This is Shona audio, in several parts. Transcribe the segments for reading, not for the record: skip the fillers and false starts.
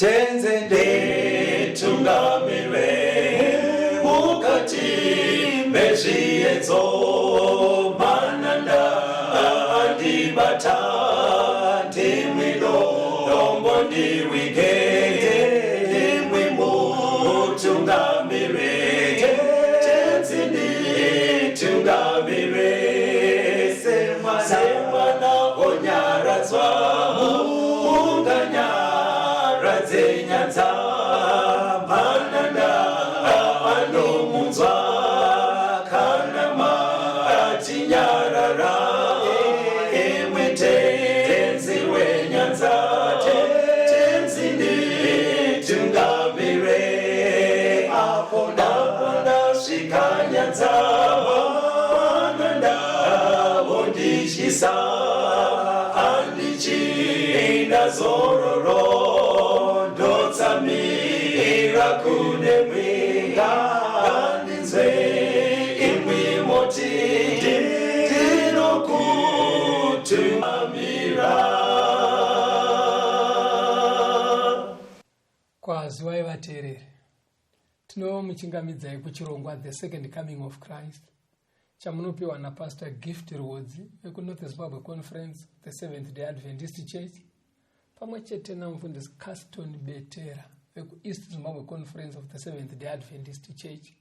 Tenzi nditungamire mukati mezviedzo, mananda andibata, ndimwi dombo ndiwige, ndimwi mutungamire. Tenzi nditungamire semwana onyaradzwa munganyaradze nyanza, mananda anomunzwa kana matinyarara, imwi Tenzi wenyanza. Tenzi nditungamire apo ndasvika nyanza, mananda vondityisa, handichina zororo, ndotsamira kunemwi, ngandinzwe imwi moti ndinokutungamira. Kwaziwai vateereri, tinomuchingamidzai kuchirongwa The Second Coming of Christ, chamunopiwa naPastor Gift Rwodzi vekuNorth Zimbabwe Conference, the Seventh Day Adventist Church, pamwe chete namufundisi Caston Betera vekuEast Zimbabwe Conference of the Seventh Day Adventist Church.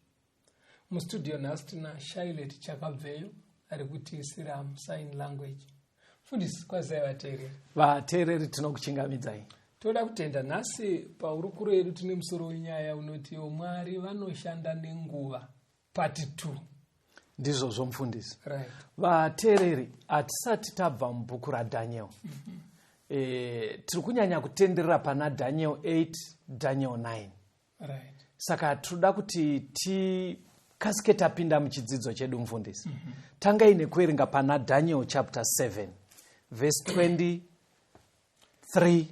Mustudio nhasi tina Shailet Chakabveyo ari kutiisira musign language. Mufundisi, kwazai vateereri. Vateereri, tinokuchingamidzai. Toda kutenda. Nhasi pahurukuro yedu tine musoro wenyaya unoti Mwari vanoshanda nenguva, part 2. Ndizvozvo, mufundisi. Vateereri, hatisati tabva mubhuku raDaniel. Tiri kunyanya kutenderera pana Daniel 8, Daniel 9. Saka tinoda kuti tikasike tapinda muchidzidzo chedu. Mufundisi, tangai nekuverenga pana Daniel chapter 7 verse 23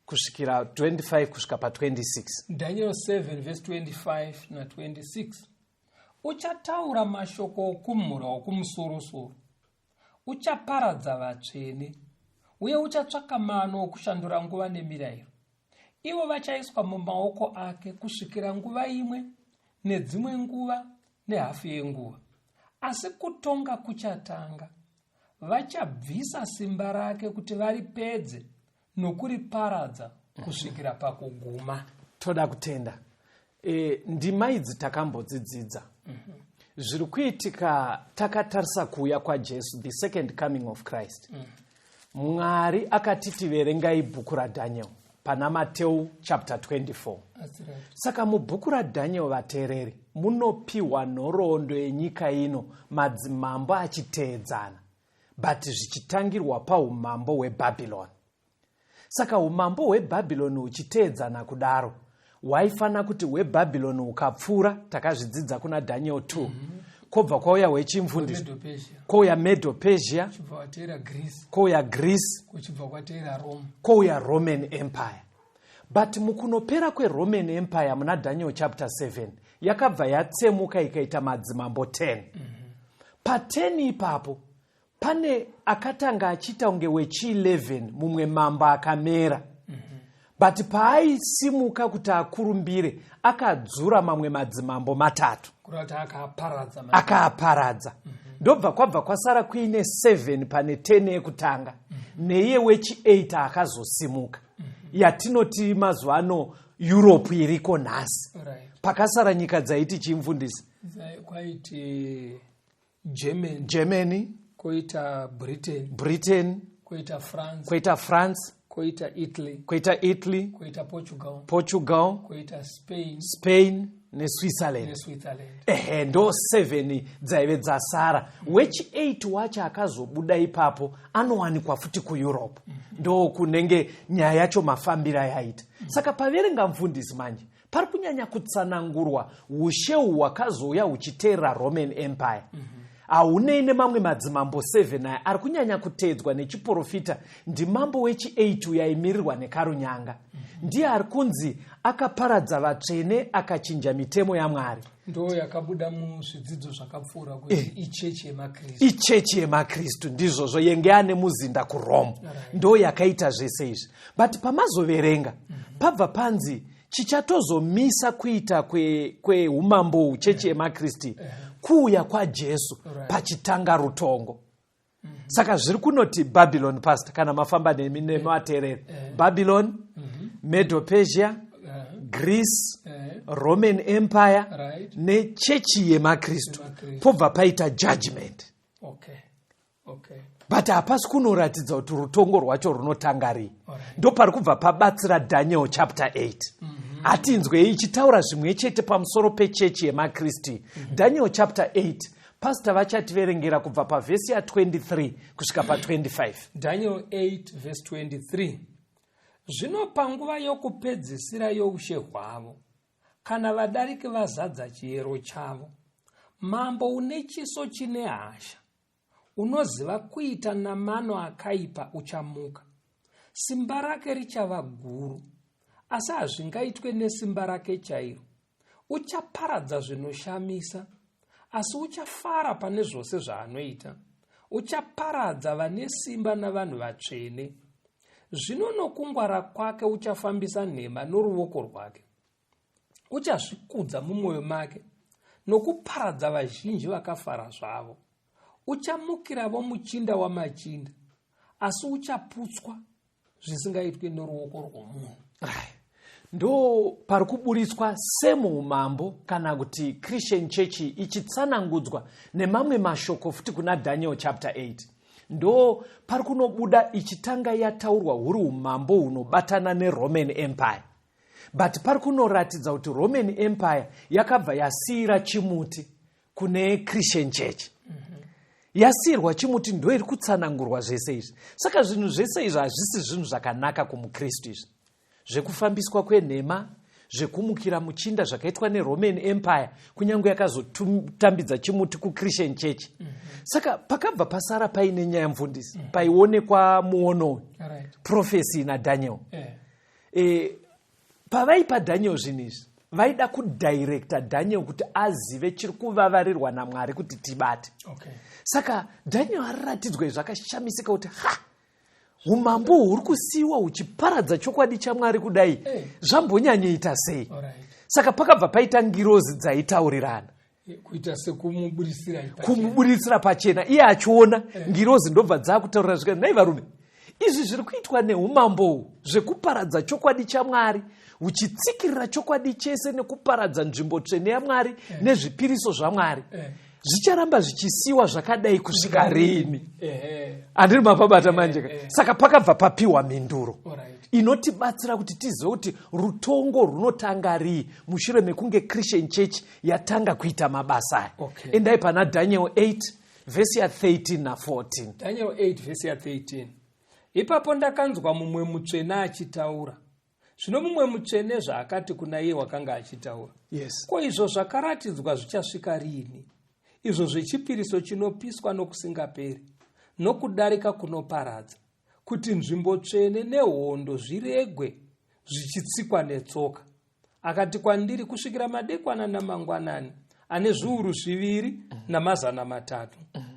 kusvikira 25 kusvika pa26. Daniel 7 verse 25 na26: Uchataura mashoko okumhura wokumusorosoro, uchaparadza vatsvene, uye uchatsvaka mano okushandura nguva nemirayiro. Ivo vachaiswa mumaoko ake kusvikira nguva imwe nedzimwe nguva nehafu yenguva. Asi kutonga kuchatanga, vachabvisa simba rake kuti varipedze nokuriparadza kusvikira pakuguma. Toda kutenda. Ndima idzi takambodzidzidza. Zviri kuitika takatarisa kuuya kwaJesu, the second coming of Christ. Mwari akatiti verengai bhuku raDaniel pana Mateu chapter 24. That's right. Saka mubhuku raDaniel, vateereri, munopiwa nhoroondo yenyika ino, madzimambo achiteedzana, but zvichitangirwa paumambo hwebhabhironi. Saka umambo hwebhabhironi huchiteedzana kudaro, hwaifanira kuti hwebhabhironi hukapfuura, takazvidzidza kuna Daniel 2, kwobva kwauya hwechimfundisi. Medo-Persia. Kwouya Medo Persia. Kuchibva kwateera Greece. Kwouya Greece. Kuchibva kwateera Rome. Kwouya Roman Empire. But mukunopera kweRoman Empire muna Daniel chapter 7, yakabva yatsemuka ikaita madzimambo 10. Pa10 ipapo pane akatanga achiita kunge wechi11, mumwe mambo akamera, but paaisimuka kuti akurumbire, akadzura mamwe madzimambo matatu. Kureva kuti akaaparadza. Akaaparadza, ndobva kwabva kwasara kuine 7 pane 10 yekutanga, neiye wechi8 akazosimuka, yatinoti mazuva ano Europe iriko nhasi. Pakasara nyika dzaiti chimfundisi? Kwaiti Germany. Germany. Koita Britain. Britain. Koita France. Koita France. Koita Italy. Koita Italy. Koita Portugal. Portugal. Koita Spain. Spain neSwitzerland. NeSwitzerland. Ehe, ndo 7 dzaive dzasara. Wechi8 wacho akazobuda ipapo anowanikwa futi kuEurope. Ndo kunenge nyaya yacho mafambiro yaita. Saka paverenga, mufundisi, manje pari kunyanya kutsanangurwa ushe uhu hwakazouya huchiteerera Roman Empire. Haunei nemamwe madzimambo 7 aya. Ari kunyanya kuteedzwa nechiprofita ndimambo wechi8 uyo aimirirwa nekarunyanga. Ndiye ari kunzi akaparadza vatsvene, akachinja mitemo yaMwari. Ndo yakabuda muzvidzidzo zvakapfuura kuti ichechi yemakristu. Ichechi yemakristu, ndizvozvo, yenge ane muzinda kuRome. Ndo yakaita zvese izvi. But pamazoverenga. Pabva panzi chichatozomisa kuita kweumambo kwe chechi yemakristu kuuya kwaJesu pachitanga rutongo. Saka zviri kunoti Babylon, pastor, kana mafamba nemi nemateereri, Babylon, Medo Persia, Greece, Roman Empire nechechi yemakristu. Yemakristu. Pobva paita judgment. But hapasi kunoratidza kuti rutongo rwacho runotanga rii. Ndopari kubva pabatsira Daniel chapter 8. Hatinzwei ichitaura zvimwe chete pamusoro pechechi yemakristu. Daniel chapter 8, pastor vachativerengera kubva pavhesi ya23 kusvika pa25. Daniel 8 verse 23: Zvino panguva yokupedzisira youshe hwavo, kana vadariki vazadza chiyero chavo, mambo une chiso chine hasha, unoziva kuita namano akaipa, uchamuka. Simba rake richava guru, asi hazvingaitwe nesimba rake chairo. Uchaparadza zvinoshamisa, asi uchafara pane zvose zvaanoita. Uchaparadza vane simba navanhu vatsvene. Zvino nokungwara kwake uchafambisa nhema noruoko rwake. Uchazvikudza mumwoyo make nokuparadza vazhinji vakafara zvavo. Uchamukiravo muchinda wamachinda, asi uchaputswa zvisingaitwi noruoko rwomunhu. Ndo pari kuburitswa semuumambo kana kuti Christian Church ichitsanangudzwa nemamwe mashoko futi kuna Daniel chapter 8. Ndo pari kunobuda ichitanga yataurwa huri umambo hunobatana neRoman Empire, but pari kunoratidza kuti Roman Empire yakabva yasiyira chimuti kune Christian Church. Yasiyirwa chimuti, ndo iri kutsanangurwa zvese izvi. Saka zvinhu zvese izvi hazvisi zvinhu zvakanaka kumukristu, izvi zvekufambiswa kwenhema, zvekumukira muchinda zvakaitwa neRoman Empire, kunyange yakazotambidza chimuti kuChristian Church. Saka pakabva pasara paine nyaya, mufundisi, paionekwa muono uyu, prophecy naDaniel. Pavaipa Daniel zvinhu izvi, vaida kudirecta Daniel kuti azive chiri kuvavarirwa naMwari kuti tibate. Saka Daniel ariratidzwa izvi, akashamisika kuti, "Ha, umambo huri kusiyiwa huchiparadza chokwadi chaMwari kudai, zvambonyanyoita sei?" Saka pakabva paita ngirozi dzaitaurirana. Kuita sekumuburisira pachena. Kumuburitsira pachena iye achiona. Ngirozi ndobva dzakutaurira zvika, "Nai varume, izvi zviri kuitwa neumambo uhu zvekuparadza chokwadi chaMwari, huchitsikirira chokwadi chese nekuparadza nzvimbo tsvene yaMwari nezvipiriso zvaMwari, zvicharamba zvichisiyiwa zvakadai kusvika rini?" Handiri mapabata manje ka? Saka pakabva papiwa mhinduro inotibatsira kuti tizive kuti rutongo runotanga rii mushure mekunge Christian Church yatanga kuita mabasa aya. Endai pana Daniel 8 vhesi ya13 na14. Daniel 8 vhesi ya13: Ipapo ndakanzwa mumwe mutsvene achitaura. Zvino mumwe mutsvene zvaakati kuna iye wakanga achitaura, "Ko izvo zvakaratidzwa zvichasvika riini, izvo zvechipiriso chinopiswa nokusingaperi nokudarika kunoparadza, kuti nzvimbo tsvene nehondo zviregwe zvichitsikwa netsoka?" Akati kwandiri, "Kusvikira madekwana namangwanani ane 2300,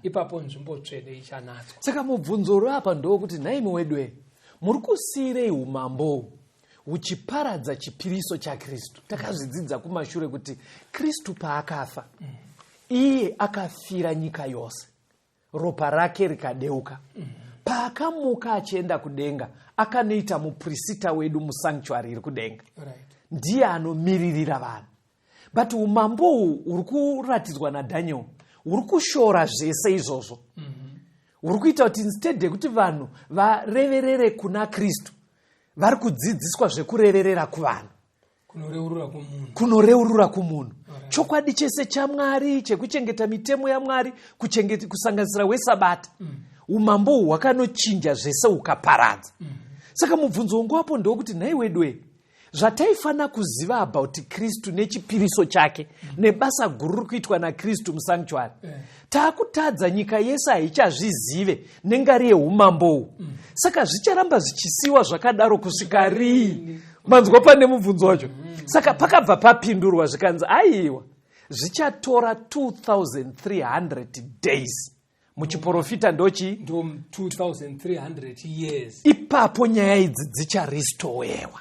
ipapo nzvimbo tsvene ichanatswa." Saka mubvunzo uri apa ndowokuti, nhaimi wedwe, muri kusiyirei umambo uhu huchiparadza chipiriso chaKristu? Takazvidzidza kumashure kuti Kristu paakafa, iye akafira nyika yose, ropa rake rikadeuka. Paakamuka achienda kudenga, akanoita muprista wedu musanctuary iri kudenga. Ndiye anomiririra vanhu. But umambo uhu huri kuratidzwa naDaniel huri kushora zvese izvozvo, huri kuita kuti instead yekuti vanhu vareverere kuna Kristu, vari kudzidziswa zvekureverera kuvanhu. Kunoreurura kumunhu. Kunoreurura kumunhu chokwadi chese chaMwari, chekuchengeta mitemo yaMwari, kusanganisira wesabata. Umambo uhu hwakanochinja zvese, hukaparadza. Saka mubvunzo wangu wapo ndewokuti, nhai wedwe, zvataifanira kuziva about Kristu nechipiriso chake nebasa guru riri kuitwa naKristu musanctuary, taakutadza. Nyika yese haichazvizive nengari yeumambo uhu. Saka zvicharamba zvichisiyiwa zvakadaro kusvika rii? Manzwa pane mubvunzo wacho? Saka pakabva papindurwa zvikanzi, aiwa, zvichatora 2300 days. Muchiprofita ndochi Ndo 2300 years. Ipapo nyaya idzi dzicharestorewa.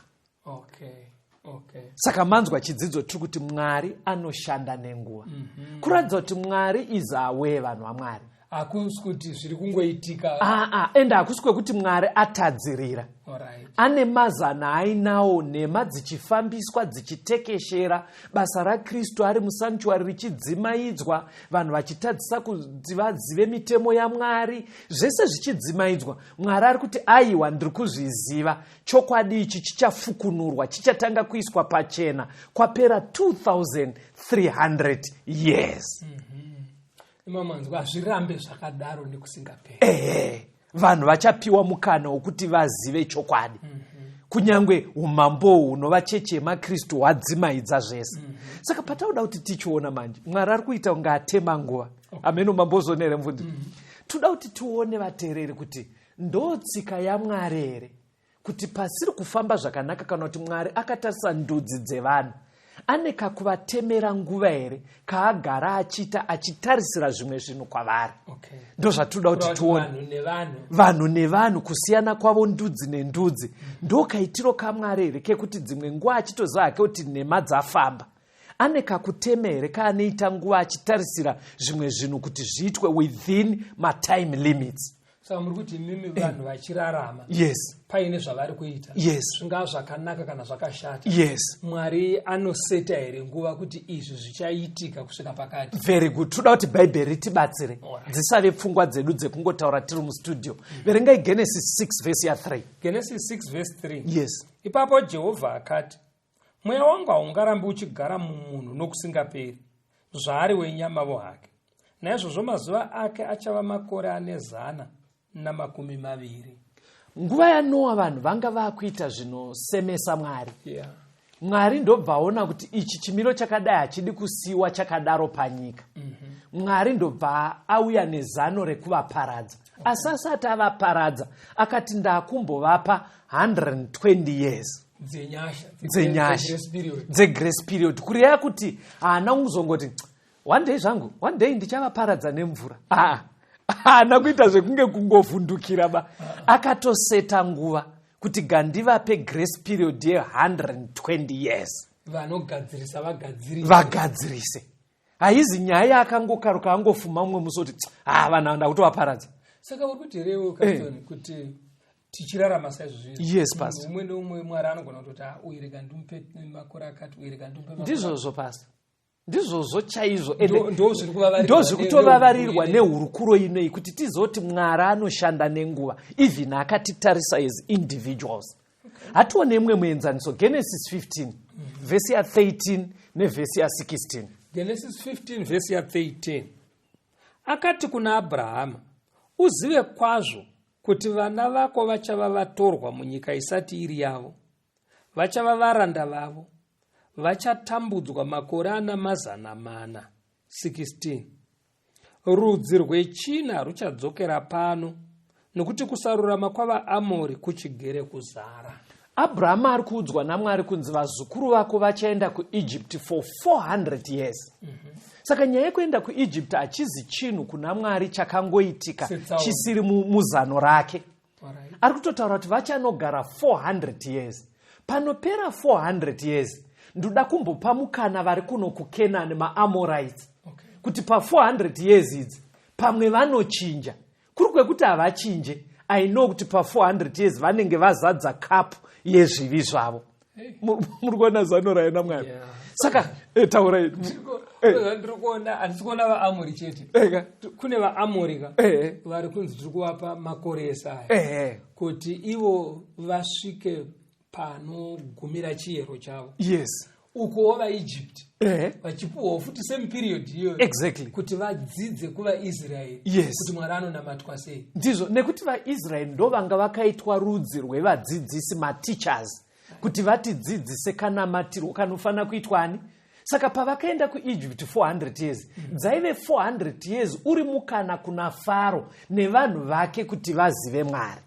Saka manzwa chidzidzo tiri kuti Mwari anoshanda nenguva. Kuratidza kuti Mwari is aware, vanhu vaMwari. Hakusi kuti zviri kungoitika. Aa, ende hakusi kwekuti Mwari atadzirira. Ane mazana ainawo, nhema dzichifambiswa, dzichitekeshera, basa raKristu ari musanctuary richidzimaidzwa, vanhu vachitadzisa kuti vazive mitemo yaMwari, zvese zvichidzimaidzwa. Mwari ari kuti, "Aiwa, ndiri kuzviziva. Chokwadi ichi chichafukunurwa, chichatanga kuiswa pachena kwapera 2300 years." Imamanzwa, hazvirambe zvakadaro nekusingaperi. Ehe, vanhu vachapiwa mukana wokuti vazive chokwadi, kunyange umambo hunova chechi yemaKristu hwadzimaidza zvese. Saka patauda kuti tichiona manje, Mwari ari kuita kunge atema nguva. Amene umambozvona here, mufundisi? Toda kuti tione, vateereri, kuti ndo tsika yaMwari here kuti pasiri kufamba zvakanaka, kana kuti Mwari akatarisa ndudzi dzevanhu, ane kakuvatemera nguva here kaagara achiita achitarisira zvimwe zvinhu kwavari? Ndo zvatinoda kuti tione. Vanhu nevanhu. Vanhu nevanhu, kusiyana kwavo, ndudzi nendudzi, ndo kaitiro kaMwari here kekuti dzimwe nguva achitoziva hake kuti nhema dzafamba, ane kakutema here kaanoita nguva achitarisira zvimwe zvinhu kuti zviitwe within matime limits? Saka muri kuti imimi, vanhu vachirarama paine zvavari kuita, zvingava zvakanaka kana zvakashata, Mwari anoseta here nguva kuti izvi zvichaitika kusvika pakati? Very good. Toda kuti Bhaibheri ritibatsire, dzisave pfungwa dzedu dzekungotaura tiri mustudio. Verengai Genesis 6 vhesi ya3. Genesis 6 vhesi 3. Yes. Ipapo Jehovha akati, "Mweya wangu haungarambi uchigara mumunhu nokusingaperi, zvaari wenyamavo hake. Naizvozvo mazuva ake achava makore ane 120." Nguva yaNoa vanhu vanga vaakuita zvinosemesa Mwari. Mwari ndobva aona kuti ichi chimiro chakadai hachidi kusiyiwa chakadaro panyika. Mwari ndobva auya nezano rekuvaparadza. Asi asati avaparadza, akati, "Ndakumbovapa 120 years dzenyasha." Dzenyasha. Grace period. Dzegrace period, kureva kuti haana kuzongoti, "One day zvangu, one day ndichavaparadza nemvura." Aa, haana kuita zvekunge kungovhundukira ba. Akatoseta nguva kuti gandivape grace period ye120 years. Vanogadzirisa vagadzirisa. Vagadzirise. Haizi nyaya yaakangokaruka angofuma mumwe musi kuti, "Ha, vanhu ava ndakutovaparadza." Saka uri kuti herewo, Caston, kuti tichirarama saizvozvo, Yes, pastor. umwe neumwe Mwari anogona kutoti, "Ah, uyu rega ndimupe makore akati, uyu rega ndimupe makore." Ndizvozvo, pastor, ndizvozvo chaizvo. Ndo zviri kuvavarirwa Ndo zviri kutovavarirwa nehurukuro. Nehurukuro inoi, kuti tizoti Mwari anoshanda nenguva, even akatitarisa as individuals. Hatione imwe muenzaniso, Genesis 15 vhesi ya13 nevhesi ya16. Genesis 15 vhesi ya13. Akati kuna Abrahama, "Uzive kwazvo kuti vana vako vachava vatorwa munyika isati iri yavo, vachava varanda vavo, vachatambudzwa makore ana 400. 16 Rudzi rwechina ruchadzokera pano, nokuti kusarurama kwavaAmori kuchigere kuzara." Abrahama ari kuudzwa naMwari kunzi vazukuru vako vachaenda kuEgypt for 400 years. Saka nyaya yekuenda kuEgypt hachizi chinhu kuna Mwari chakangoitika Setsaona. Chisiri muzano rake. Ari kutotaura kuti vachanogara 400 years. Panopera 400 years, ndoda kumbopa mukana vari kuno kuKenani, maAmorites, kuti pa400 years idzi pamwe vanochinja. Kuri kwekuti havachinje, I know kuti pa400 years vanenge vazadza kapu yezvivi zvavo. Muri kuona zano raina Mwari? Saka taurai. Ndiri kuona, handisi kuona vaAmori chete. Eka. Kune vaAmori ka vari kunzi tiri kuvapa makore ese aya kuti ivo vasvike panogumira chiyero chavo. Ukowo vaEgypt vachipuwawo futi same period iyoyo kuti vadzidze kuvaIsraeri kuti Mwari anonamatwa sei. Ndizvo, nekuti vaIsraeri ndo vanga vakaitwa rudzi rwevadzidzisi, mateachers, kuti vatidzidzise kanamatirwo kanofanira kuitwa ani. Saka pavakaenda kuEgypt 400 years, dzaive 400 years uri mukana kuna Faro nevanhu vake kuti vazive Mwari.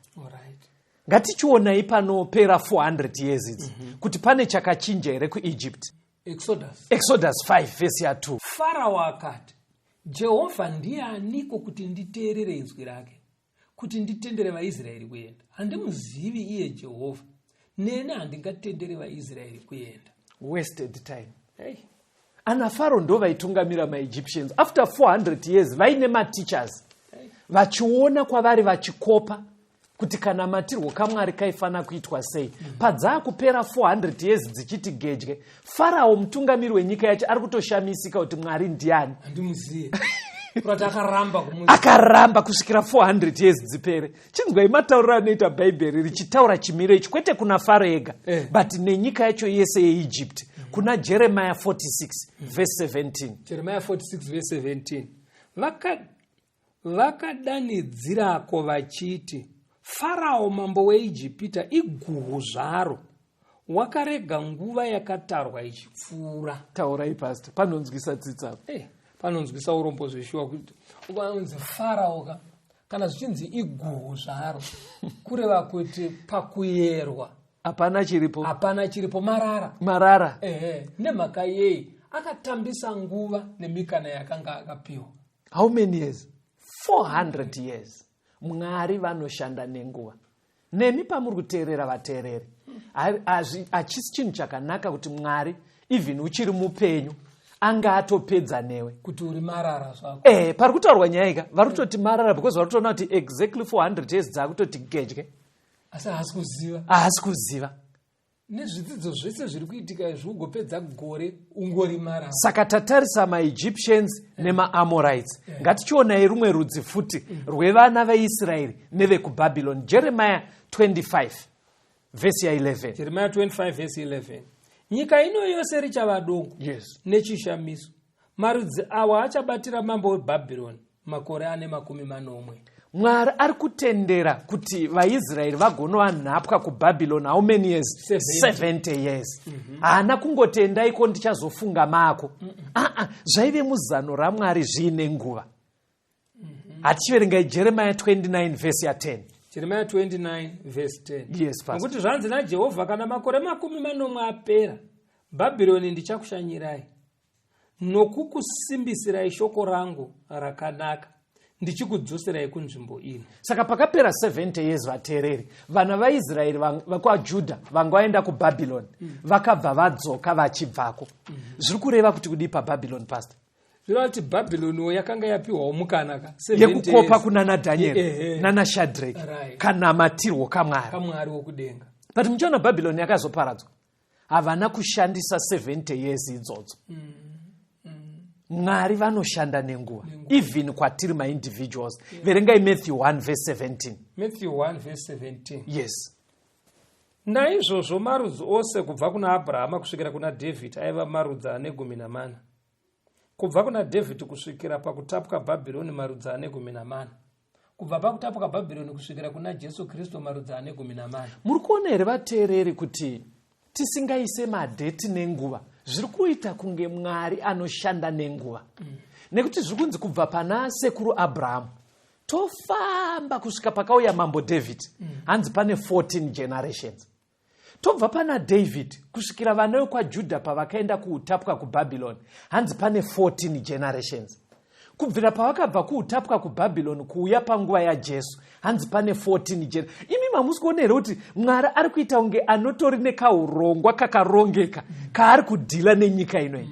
Ngatichionai panopera 400 years idzi kuti pane chakachinja here kuEgypt. Exodus. Exodus 5 vhesi ya2. Farao akati, "Jehovha ndianiko kuti nditeerere inzwi rake, kuti nditendere vaIsraeri kuenda? Handimuzivi iye Jehovha, neni handingatenderi vaIsraeri kuenda." Wasted time. Hey. Ana Faro ndo vaitungamira maEgyptians after 400 years vaine mateachers vachiona kwavari, vachikopa kuti kana matirwo kaMwari kaifana kuitwa sei. Padzaakupera 400 years dzichiti gedye, Farao mutungamiri wenyika yacho ari kutoshamisika kuti Mwari ndiani. Handimuziye, kurati akaramba kumuziva. Akaramba kusvikira 400 years dzipere. Chinzwai matauriro anoita Bhaibheri richitaura chimiro ichi, kwete kuna Faro ega, but nenyika yacho yese yeEgypt, kuna Jeremiah 46 verse 17. Jeremiah 46 verse 17: Vakadanidzirako vachiti, 'Farao mambo weIjipita iguhu zvaro, wakarega nguva yakatarwa ichipfuura.'" Taurai, pastor, panonzwisa tsitsi apa. Panonzwisa urombo zveshuwa kuti ukanzi Farao ka, kana zvichinzi iguhu zvaro, kureva kuti pakuyerwa hapana chiripo. Hapana chiripo, marara. Marara. Ehe, nemhaka yei? Akatambisa nguva nemikana yakanga akapiwa. How many years? 400 years. Mwari vanoshanda nenguva. Nemi pamuri kuteerera, vateereri, hachisi chinhu chakanaka kuti Mwari, even uchiri mupenyu, anga atopedza newe. Kuti uri marara zvako. Pari kutaurwa nyaya ika, vari kutoti marara because vari kutoona kuti exactly 400 years dzaakutoti gedye. Asi haasi kuziva. Haasi kuziva. Nezvidzidzo zvese zviri kuitika izvi, ugopedza gore ungori marara. Saka tatarisa maEgyptians nemaAmorites, ngatichionai rumwe rudzi futi rwevana veIsraeri nevekuBhabhironi. Jeremiah 25 vhesi ya11. Jeremiah 25 verse 11: "Nyika ino yose richava dongo nechishamiso. Marudzi awa achabatira mambo weBhabhironi makore ane 70." Mwari ari kutendera kuti vaIsraeri vagonova nhapwa kuBhabhironi how many years? 70. 70 years. Haana kungotendaiko, ndichazofunga mako. Aa, zvaive muzano raMwari zviine nguva. Hatichiverengai Jeremiah 29 vhesi ya10. Jeremiah 29 verse 10. Yes, pastor. "Nokuti zvanzi naJehovha, kana makore 70 apera, Bhabhironi ndichakushanyirai nokukusimbisirai shoko rangu rakanaka, ndichikudzoserai kunzvimbo ino." Saka pakapera 70 years, vateereri, vana vaIsraeri vekwaJudha vanga vaenda kuBhabhironi vakabva vadzoka vachibvako. Zviri kureva kuti kudii pabhabhironi, pastor? Zvireva kuti Bhabhironiwo yakanga yapiwawo mukana ka 70 Yekukopa years. kuna naDhanieri nanaShadrek kana matirwo kaMwari. KaMwari wokudenga. But muchiona, Bhabhironi yakazoparadzwa. Havana kushandisa 70 years idzodzo. Mwari vanoshanda nenguva, even kwatiri maindividuals. Verengai Matthew 1 verse 17. Matthew 1 verse 17. Yes. "Naizvozvo marudzi ose kubva kuna Abrahama kusvikira kuna Dhavhidhi aiva marudzi ane 14, kubva kuna Dhavhidhi kusvikira pakutapwa Bhabhironi marudzi ane 14, kubva pakutapwa Bhabhironi kusvikira kuna Jesu Kristu marudzi ane 14." Muri kuona here, vateereri, kuti tisingaise madheti nenguva, zviri kuita kunge Mwari anoshanda nenguva, nekuti zviri kunzi kubva pana sekuru Abrahamu tofamba kusvika pakauya mambo David, hanzi pane 14 generations. Tobva pana David kusvikira vana vekwaJudha pavakaenda kuutapwa kuBhabhironi, hanzi pane 14 generations. Kubvira pavakabva kuutapwa kuBhabhironi kuuya panguva yaJesu, hanzi pane 14 Imi mamusi kuona here kuti Mwari ari kuita kunge anotori nekaurongwa kakarongeka kaari kudhila nenyika inoyi?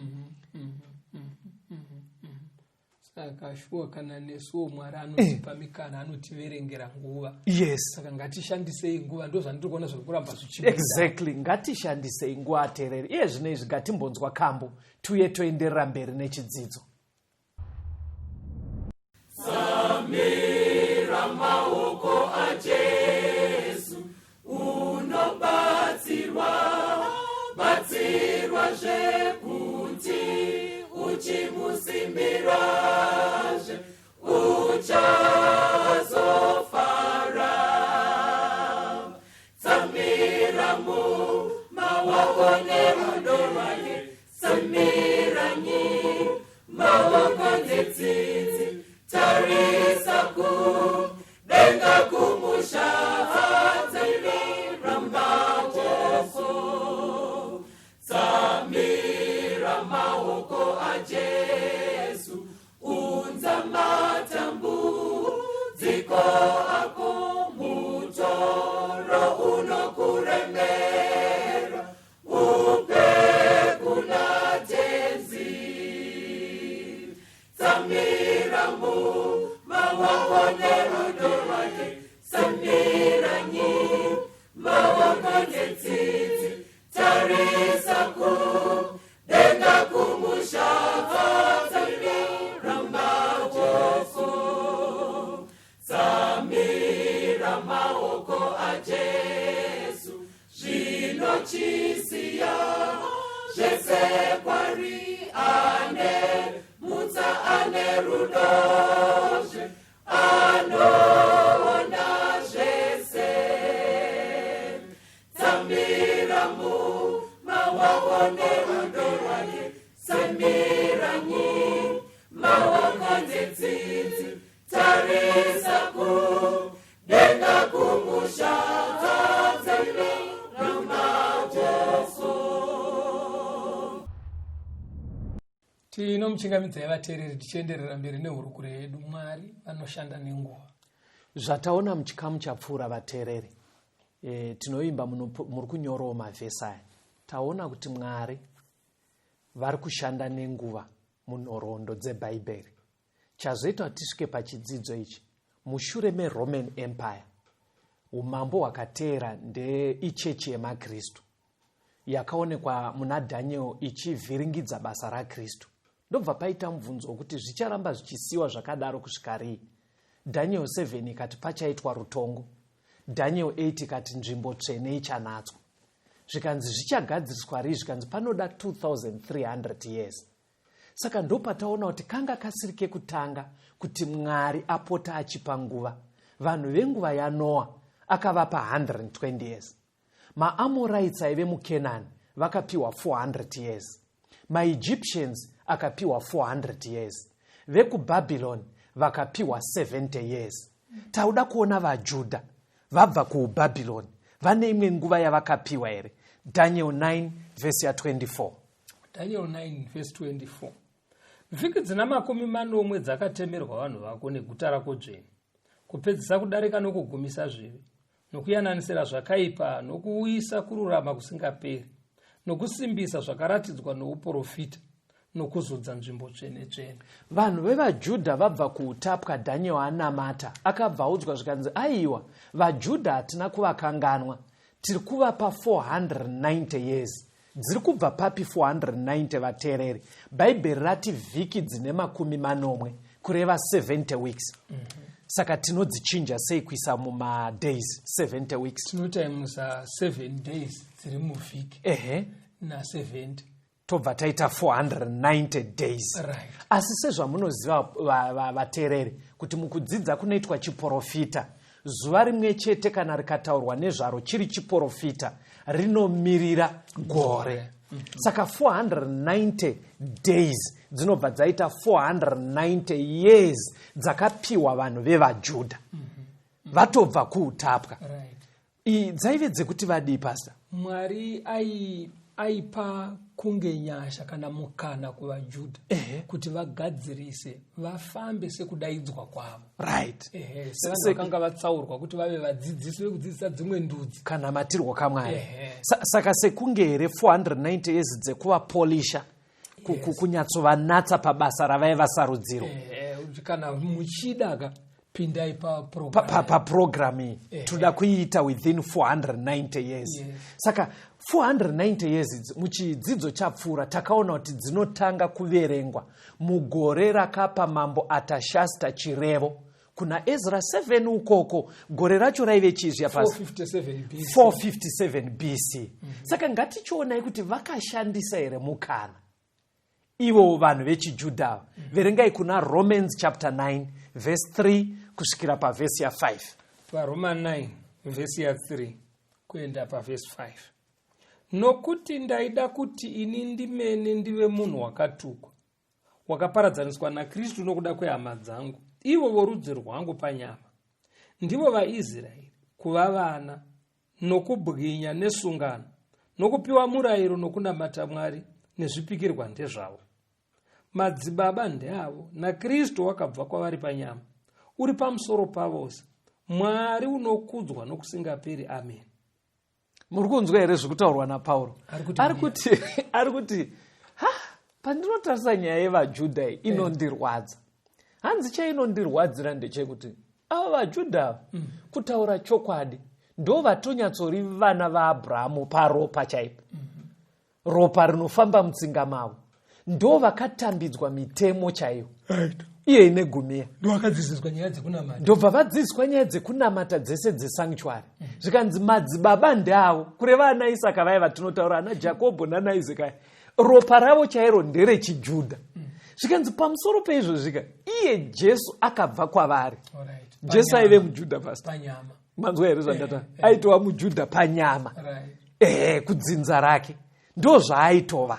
Saka shuwa, kana nesuwo Mwari anotipa mikana, anotiverengera nguva. Saka ngatishandisei nguva, ndo zvandiri kuona zviri kuramba zvichibuda. Exactly, ngatishandisei nguva, ateereri. Iye zvino izvi ngatimbonzwa kambo, tuye toenderera mberi nechidzidzo. Maoko aJesu unobatsirwa, batsirwa zvekuti uchimusimbirazve uchazofara. Tsamira mumaoko nerudo rwake, tsamiranyi maoko netsitsi, tarisa kudenga kumusha, tsamira maoko, tsamira maoko aJesu, unza matambudziko ako, mutoro unokuremera. Chisiya zvese kwari ane mutsa ane rudozve anoona zvese. Tsamira mumaoko nerudo rwake, tsamiranyi maoko netsitsi, tarisa kudenga kumusha, tsamira mumaoko. Tinomuchingamidzai vateereri tichienderera mberi nehurukuro yedu. Mwari vanoshanda nenguva. Zvataona muchikamu chapfuura vateereri, tinoimba muri kunyorawo mavhesi aya. Taona kuti Mwari vari kushanda nenguva munhoroondo dzeBhaibheri. Chazoita kuti tisvike pachidzidzo ichi, mushure meRoman Empire, umambo hwakateera ndeichechi yemaKristu yakaonekwa muna Daniel ichivhiringidza basa raKristu. Ndobva paita mubvunzo wekuti zvicharamba zvichisiwa zvakadaro kusvika rii? Daniel 7 ikati pachaitwa rutongo. Daniel 8 ikati nzvimbo tsvene ichanatswa. Zvikanzi zvichagadziriswa rii? Zvikanzi panoda 2300 years. Saka ndopataona kuti kanga kasiri kekutanga kuti Mwari apota achipa nguva. Vanhu venguva yaNoa akavapa 120 years. MaAmorites aive muKenani vakapiwa 400 years. MaEgyptians akapiwa 400 years. VekuBabylon vakapiwa 70 years. Tauda kuona vaJudha vabva kuBabylon vane imwe nguva yavakapiwa here? Daniel 9 verse ya 24. Daniel 9 verse 24. Vhiki dzina 70 dzakatemerwa vanhu vako neguta rako dzvene, kupedzisa kudarika nokugumisa zvivi, nokuyananisira zvakaipa, nokuuyisa kururama kusingaperi, nokusimbisa zvakaratidzwa nouprofita, nokuzodza nzvimbo tsvene tsvene. Vanhu vevaJudha vabva kuutapwa, Daniel anamata, akabva audzwa zvikanzi aiwa, vaJudha hatina kuvakanganwa, tiri kuvapa 490 years. Dziri kubva papi 490 vateereri? Bhaibheri rati vhiki dzine 70, kureva 70 weeks. Saka tinodzichinja sei kuisa mumadays 70 weeks? Tinotimusa 7 days dziri muvhiki na 70. Tobva taita 490 days. Asi sezvamunoziva vateereri kuti mukudzidza kunoitwa chiprofita, zuva rimwe chete kana rikataurwa nezvaro chiri chiprofita rinomirira gore. Saka 490 days dzinobva dzaita 490 years dzakapiwa vanhu vevaJudha vatobva kuutapwa. Dzaive dzekuti vadii, Pastor? Mwari aipa kunge nyasha kana mukana kuvaJudha kuti vagadzirise, vafambe sekudaidzwa kwavo. Sevanhu vakanga vatsaurwa kuti vave vadzidzisi vekudzidzisa dzimwe ndudzi. Kana matirwa kaMwari. Saka sekunge here 490 years dzekuvapolisha, kunyatsovanatsa pabasa ravaiva vasarudzirwa. Kana muchida ka, pindai paprogram iyi, toda kuiita within 490 years. Saka 490 years idzi, muchidzidzo chapfuura takaona kuti dzinotanga kuverengwa mugore rakapa mambo Atashasta chirevo kuna Ezra 7 ukoko. Gore racho raive chizvi pasi? 457 BC. 457 BC. Saka ngatichionai kuti vakashandisa here mukana ivo vanhu vechiJudha ava. Verengai kuna Romans chapter 9 verse 3 kusvikira pavhesi ya5. VaRoma 9 vhesi ya3 kuenda pavhesi 5. Nokuti ndaida kuti ini ndimene ndive munhu wakatukwa, wakaparadzaniswa naKristu nokuda kwehama dzangu, ivo vorudzi rwangu panyama, ndivo vaIsraeri, kuva vana nokubwinya nesungano nokupiwa murayiro nokunamata Mwari nezvipikirwa ndezvavo. Madzibaba ndeavo, naKristu wakabva kwavari panyama, uri pamusoro pavose, Mwari unokudzwa nokusingaperi. Amen. Muri kunzwa here zviri kutaurwa naPauro? Ari kuti Ari kuti ha, pandinotarisa nyaya yevaJudha iyi inondirwadza. Hanzi chainondirwadzira ndechekuti ava vaJudha ava, kutaura chokwadi, ndo vatonyatsori vana vaAbhurahamu paropa chaipo, ropa rinofamba mutsinga mavo, ndo vakatambidzwa mitemo chaiyo. Iye ine gumiya. Ndovakadzidziswa nyaya dzekunamata. Ndobva vadzidziswa nyaya dzekunamata dzese dzesanctuary. Zvikanzi madzibaba ndeavo, kureva ana Isaka vaya vatinotaura, ana Jakobho nana Isaka, ropa ravo chairo nderechijudha. Zvikanzi pamusoro peizvozvika iye Jesu akabva kwavari. Jesu aive muJudha, pastor. Panyama. Manzwa here zvandata? Aitova muJudha panyama. Ehe, kudzinza rake ndo zvaaitova.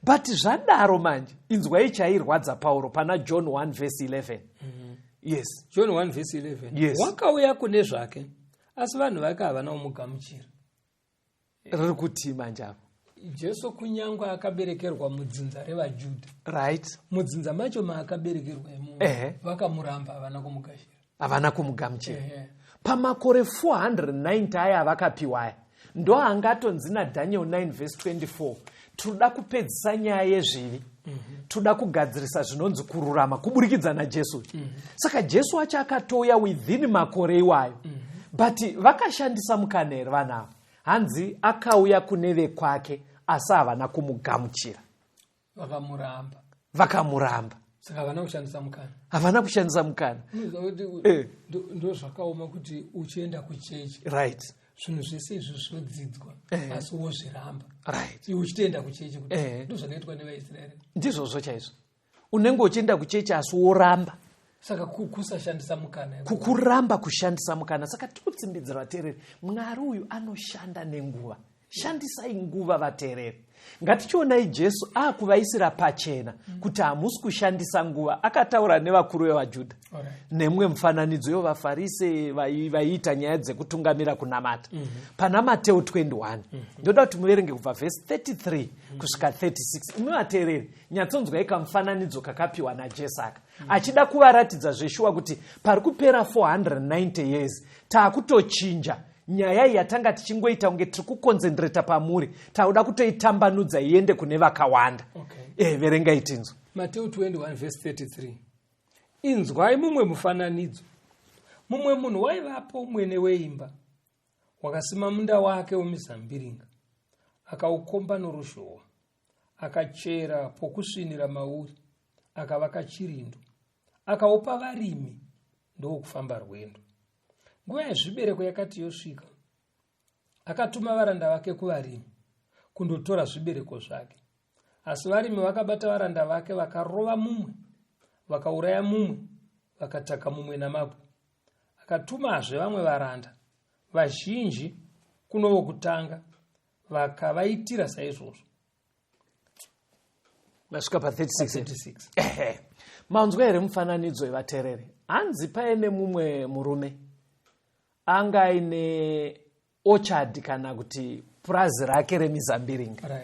But zvadaro manje, inzwai chairwadza Pauro pana John 1 verse 11. Yes. John 1 verse 11. Yes. Wakauya kune zvake, asi vanhu vake havana kumugamuchira. Riri kutii manje apo? Jesu kunyangwe akaberekerwa mudzinza revaJudha, mudzinza macho maakaberekerwa imomo, vakamuramba, havana kumugashira. Havana kumugamuchira. Pamakore 490 aya avakapiwa aya, ndo angatonzi naDaniel 9 verse 24, tinoda kupedzisa nyaya yezvivi, toda kugadzirisa zvinonzi kururama kuburikidza naJesu. Saka Jesu wacho akatouya within makore iwayo, but vakashandisa mukana here vanhu ava? Hanzi akauya kune vekwake, asi havana kumugamuchira. Vakamuramba. Vakamuramba. Saka havana kushandisa mukana. Havana kushandisa mukana. Unoziva kuti ndo zvakaoma kuti uchienda kuchechi, zvinhu zvese izvi zvodzidzwa, asi wozviramba. Iwe uchitoenda kuchechi kuti ndo zvakaitwa nevaIsraeri. Ndizvozvo chaizvo, unenge uchienda kuchechi asi woramba. Saka kusashandisa mukana. Kukuramba kushandisa mukana. Saka tikutsimbidzira vateereri, Mwari uyu anoshanda nenguva. Shandisai nguva, vateereri. Ngatichionai Jesu akuvaisira pachena kuti hamusi kushandisa nguva. Akataura nevakuru vevaJudha nemumwe mufananidzo ivo vaFarise vaiita nyaya dzekutungamira kunamata. Pana Mateo 21, ndoda kuti muverenge kubva vhesi 33 kusvika 36. Imi vateereri, nyatsonzwai kamufananidzo kakapiwa naJesu aka, achida kuvaratidza zveshuwa kuti pari kupera 490 years, taakutochinja nyaya iyi yatanga tichingoita kunge tiri kuconcentrata pamuri, tauda kutoitambanudza iende kune vakawanda. Verengai tinzwa. Mateo 21 verse 33. Inzwai mumwe mufananidzo. Mumwe munhu waivapo, mwene weimba, wakasima munda wake wemizambiringa, akaukomba noruzhowa, akachera pokusvinira mauri, akavaka chirindo, akaupa varimi, ndokufamba rwendo. Nguva yezvibereko yakati yosvika, akatuma varanda vake kuvarimi kundotora zvibereko zvake. Asi varimi vakabata varanda vake, vakarova mumwe, vakauraya mumwe, vakataka mumwe namabwe. Akatumazve vamwe varanda vazhinji kunovokutanga, vakavaitira saizvozvo. Masvika pa36? 36. Ehe, manzwa here mufananidzo yevateereri? Hanzi paine mumwe murume anga aine orchard, kana kuti purazi rake remizambiringa.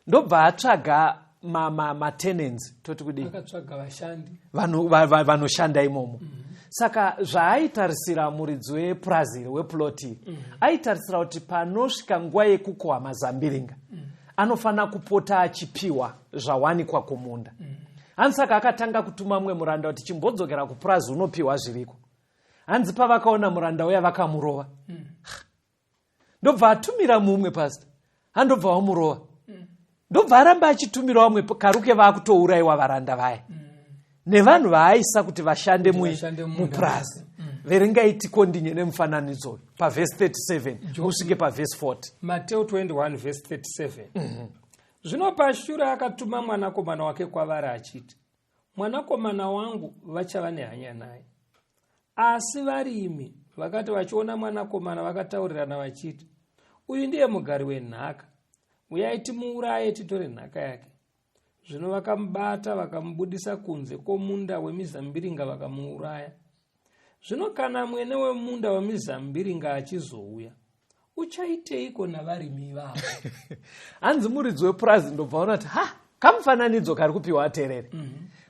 Ndobva atsvaga matenants, toti kudii? Akatsvaga vashandi. Vanhu vanoshanda imomo. Saka zvaaitarisira muridzi wepurazi iri, weplot iri, aitarisira kuti panosvika nguva yekukohwa mazambiringa, anofanira kupota achipiwa zvawanikwa kumunda. Hanzi saka akatanga kutuma mumwe muranda kuti, "Chimbodzokera kupurazi unopiwa zviriko." Hanzi pavakaona muranda uya, vakamurova. Ndobva atumira mumwe, pastor, handobva vamurova. Ndobva aramba achitumira vamwe, karuke vaakutourayiwa varanda vaya nevanhu vaaisa kuti vashande Kuti vashande mumunda. mupurazi. Verengai tikondinye nemufananidzo uyu pavhesi 37 usvike pavhesi 40. Mateo 21 verse 37. Zvino pashure akatuma mwanakomana wake kwavari achiti, "Mwanakomana wangu vachava nehanya naye." Asi varimi vakati vachiona mwanakomana, vakataurirana vachiti, "Uyu ndiye mugari wenhaka. Uyai timuuraye, titore nhaka yake." Zvino vakamubata, vakamubudisa kunze kwomunda wemizambiringa, vakamuuraya. Zvino kana mwene wemunda wemizambiringa achizouya, uchaiteiko navarimi ivavo? Hanzi muridzi wepurazi ndobva ona kuti, ha, kamufananidzo kari kupiwa ateereri.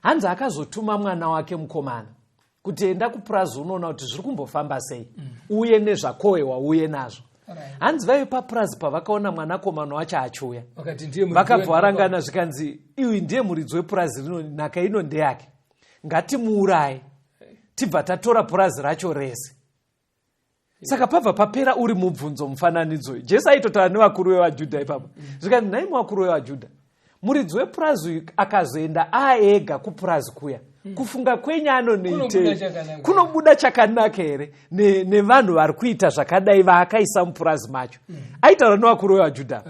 Hanzi akazotuma mwana wake mukomana kuti, "Enda kupurazi unoona kuti zviri kumbofamba sei, uye nezvakohwewa uye nazvo." Hanzi vaive papurazi pavakaona mwanakomana wacho achiuya, Vakati, "Ndiye muridzi vakabva wenhaka." varangana, zvikanzi, "Uyu ndiye muridzi wepurazi rino, nhaka ino ndeyake. Ngatimuuraye, tibva tatora purazi racho rese." Saka pabva papera uri mubvunzo mufananidzo uyu. Jesu aitotaura nevakuru vevajudha ipapo. Zvikanzi, "Nhai muvakuru vevajudha, muridzi wepurazi uyu akazoenda aega kupurazi kuya, Kufunga kwenyu anonoitei? Kunobuda chakanaka. Kunobuda chakanaka here nevanhu vari kuita zvakadai vaakaisa mupurazi macho? Aitaura nevakuru vevaJudha.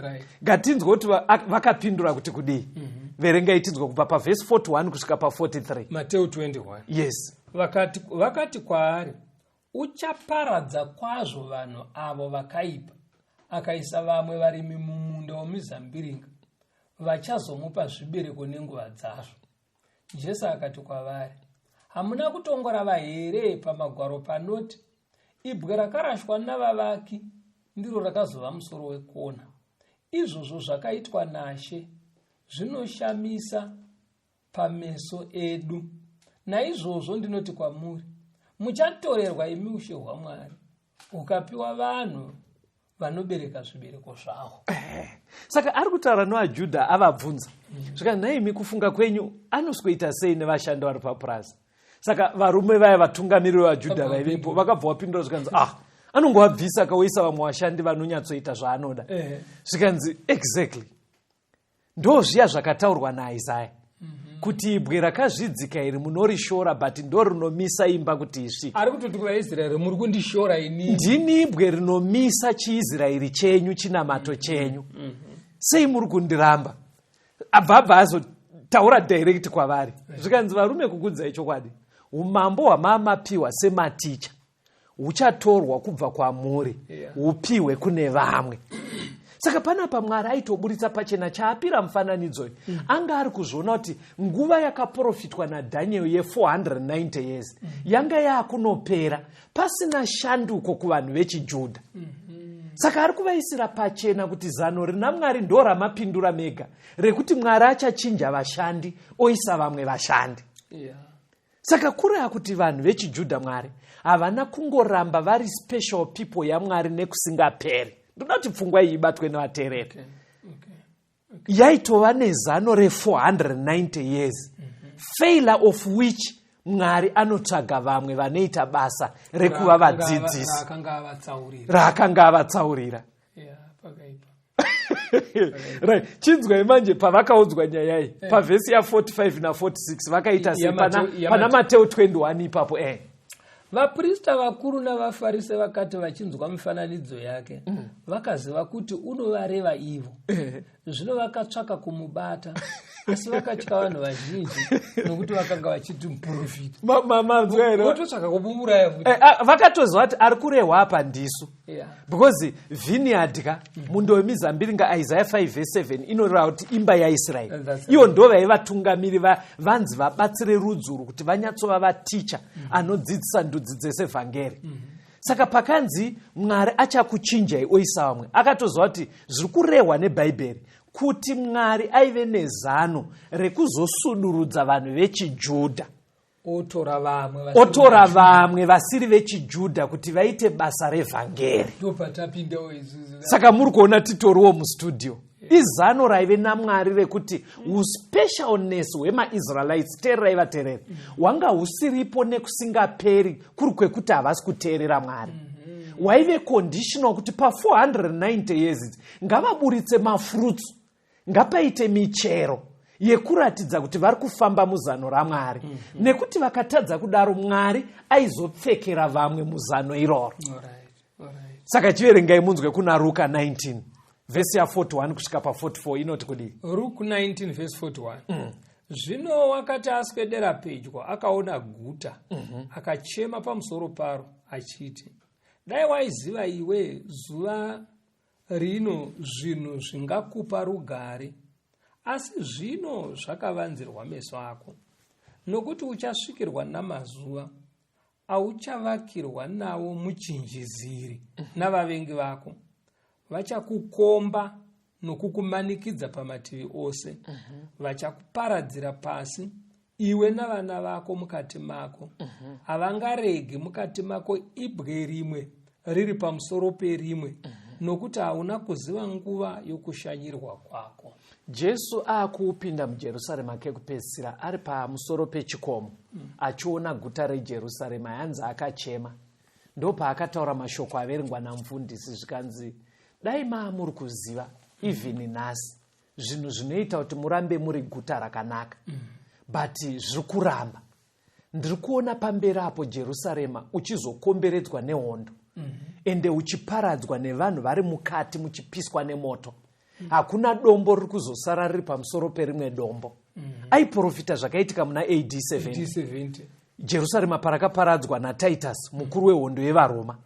Ngatinzwe kuti vakapindura kuti kudii. Verengai tinzwe kubva pavhesi 41 kusvika pa43. Mateu 21. Yes. Vakati kwaari, uchaparadza kwazvo vanhu avo vakaipa, akaisa vamwe varimi mumunda wemizambiringa, vachazomupa zvibereko nenguva dzazvo. Jesu akati kwavari, hamuna kutongorava here pamagwaro panoti, ibwe rakarashwa navavaki ndiro rakazova musoro wekona? Izvozvo zvakaitwa naShe, zvinoshamisa pameso edu. Naizvozvo ndinoti kwamuri, muchatorerwa imi ushe hwaMwari, hukapiwa vanhu vanobereka zvibereko zvahwo. Saka ari kutaura nevaJudha, avabvunza zvika, nhaimi, kufunga kwenyu anosweta sei nevashandi vari papurazi? Saka varume vaya, vatungamiriri vevaJudha vaivepo, vakabva vapindura zvikanzi, ah, anongovabvisa akaoisa vamwe vashandi vanonyatsoita zvaanoda. Zvikanzi, exactly, ndo zviya zvakataurwa naIsaya kuti ibwe rakazvidzika iri munorishora, but ndo rinomisa imba kuti isvike. Ari kutoti kuvaIsraeri, muri kundishora inini. Ndini ibwe rinomisa chiIsraeri chenyu, chinamato chenyu. Sei muri kundiramba? Abva abva azotaura direct kwavari, zvikanzi, varume, kukudzai chokwadi, umambo hwamamapiwa sematicha huchatorwa kubva kwamuri, hupiwe kune vamwe. Saka panapa Mwari aitoburitsa pachena chaapira mufananidzo uyu. Anga ari kuzviona kuti nguva yakaprofitwa naDhaniel ye490 years yanga yaakunopera pasina shanduko kuvanhu vechiJudha. Saka ari kuvaisira pachena kuti zano rina Mwari ndo ramapindura mega, rekuti Mwari achachinja vashandi oisa vamwe vashandi. Saka kureva kuti vanhu vechiJudha, Mwari havana kungoramba vari special people yaMwari nekusingaperi. Ndoda kuti pfungwa iyi ibatwe nevateereri. Yaitova nezano re490 years, failure of which Mwari anotsvaga vamwe vanoita basa rekuva vadzidzisi Raakanga avatsaurira. Raakanga avatsaurira. Yeah, pakaipa. Right, chinzwai manje, pavakaudzwa nyaya iyi pavhesi ya45 na46 vakaita sei? Pana Mateo 21 ipapo. Vaprista vakuru navaFarise vakati vachinzwa mifananidzo yake, vakaziva kuti unovareva ivo. Zvino vakatsvaka kumubata, asi vakatya vanhu vazhinji, nokuti vakanga vachiti muprofita. Manzwa here? Vototsvaka kumuuraya futi. Vakatoziva kuti ari kurehwa apa ndisu, because vineyard ka, munda wemizambiringa, Isaiah 5 verse 7 inoreva kuti imba yaIsraeri. That's Ivo ndo vaivatungamiri, vanzi vabatsire rudzi urwu kuti vanyatsova vaticha anodzidzisa ndudzi dzese vhangeri. Saka pakanzi Mwari achakuchinjai oisa vamwe, akatoziva kuti zviri kurehwa neBhaibheri kuti Mwari aive nezano rekuzosudurudza vanhu vechiJudha, otora vamwe vasiri otora vaJudha. Vamwe vasiri vechiJudha kuti vaite basa revhangeri. Ndopatapindawo isusu. Saka muri kuona titoriwo mustudio. Izano raive naMwari rekuti uspecialness hwemaIsraelites, teererai vateereri, hwanga husiripo nekusingaperi kuri kwekuti havasi kuteerera Mwari. Waive conditional kuti pa490 years idzi ngavaburitse mafruits, ngapaite michero yekuratidza kuti vari kufamba muzano raMwari, nekuti vakatadza kudaro, Mwari aizopfekera vamwe muzano iroro. Saka chiverengai munzwe kuna Ruka 19 vhesi ya41 kusvika pa44, inoti kudii? Luke 19 verse 41. Zvino wakati aswedera pedyo, akaona guta, akachema pamusoro paro achiti, dai waiziva iwe zuva rino zvinhu zvingakupa rugare, asi zvino zvakavanzirwa meso ako. Nokuti uchasvikirwa namazuva auchavakirwa nawo muchinjiziri navavengi vako, vachakukomba nokukumanikidza pamativi ose, vachakuparadzira pasi, iwe navana vako mukati mako. Havangaregi mukati mako ibwe rimwe riri pamusoro perimwe, nokuti hauna kuziva nguva yokushanyirwa kwako. Jesu aakupinda muJerusarema kekupedzisira, ari pamusoro pechikomo, achiona guta reJerusarema, yanzi akachema. Ndopaakataura mashoko averengwa namufundisi, zvikanzi, dai maa muri kuziva even nhasi zvinhu zvinoita kuti murambe muri guta rakanaka, but zviri kuramba. Ndiri kuona pamberi apo Jerusarema uchizokomberedzwa nehondo, ende uchiparadzwa nevanhu vari mukati, muchipiswa nemoto. Hakuna dombo riri kuzosara riri pamusoro perimwe dombo. Aiprofita zvakaitika muna AD 70. D70. Jerusarema parakaparadzwa naTitus, mukuru wehondo yevaRoma.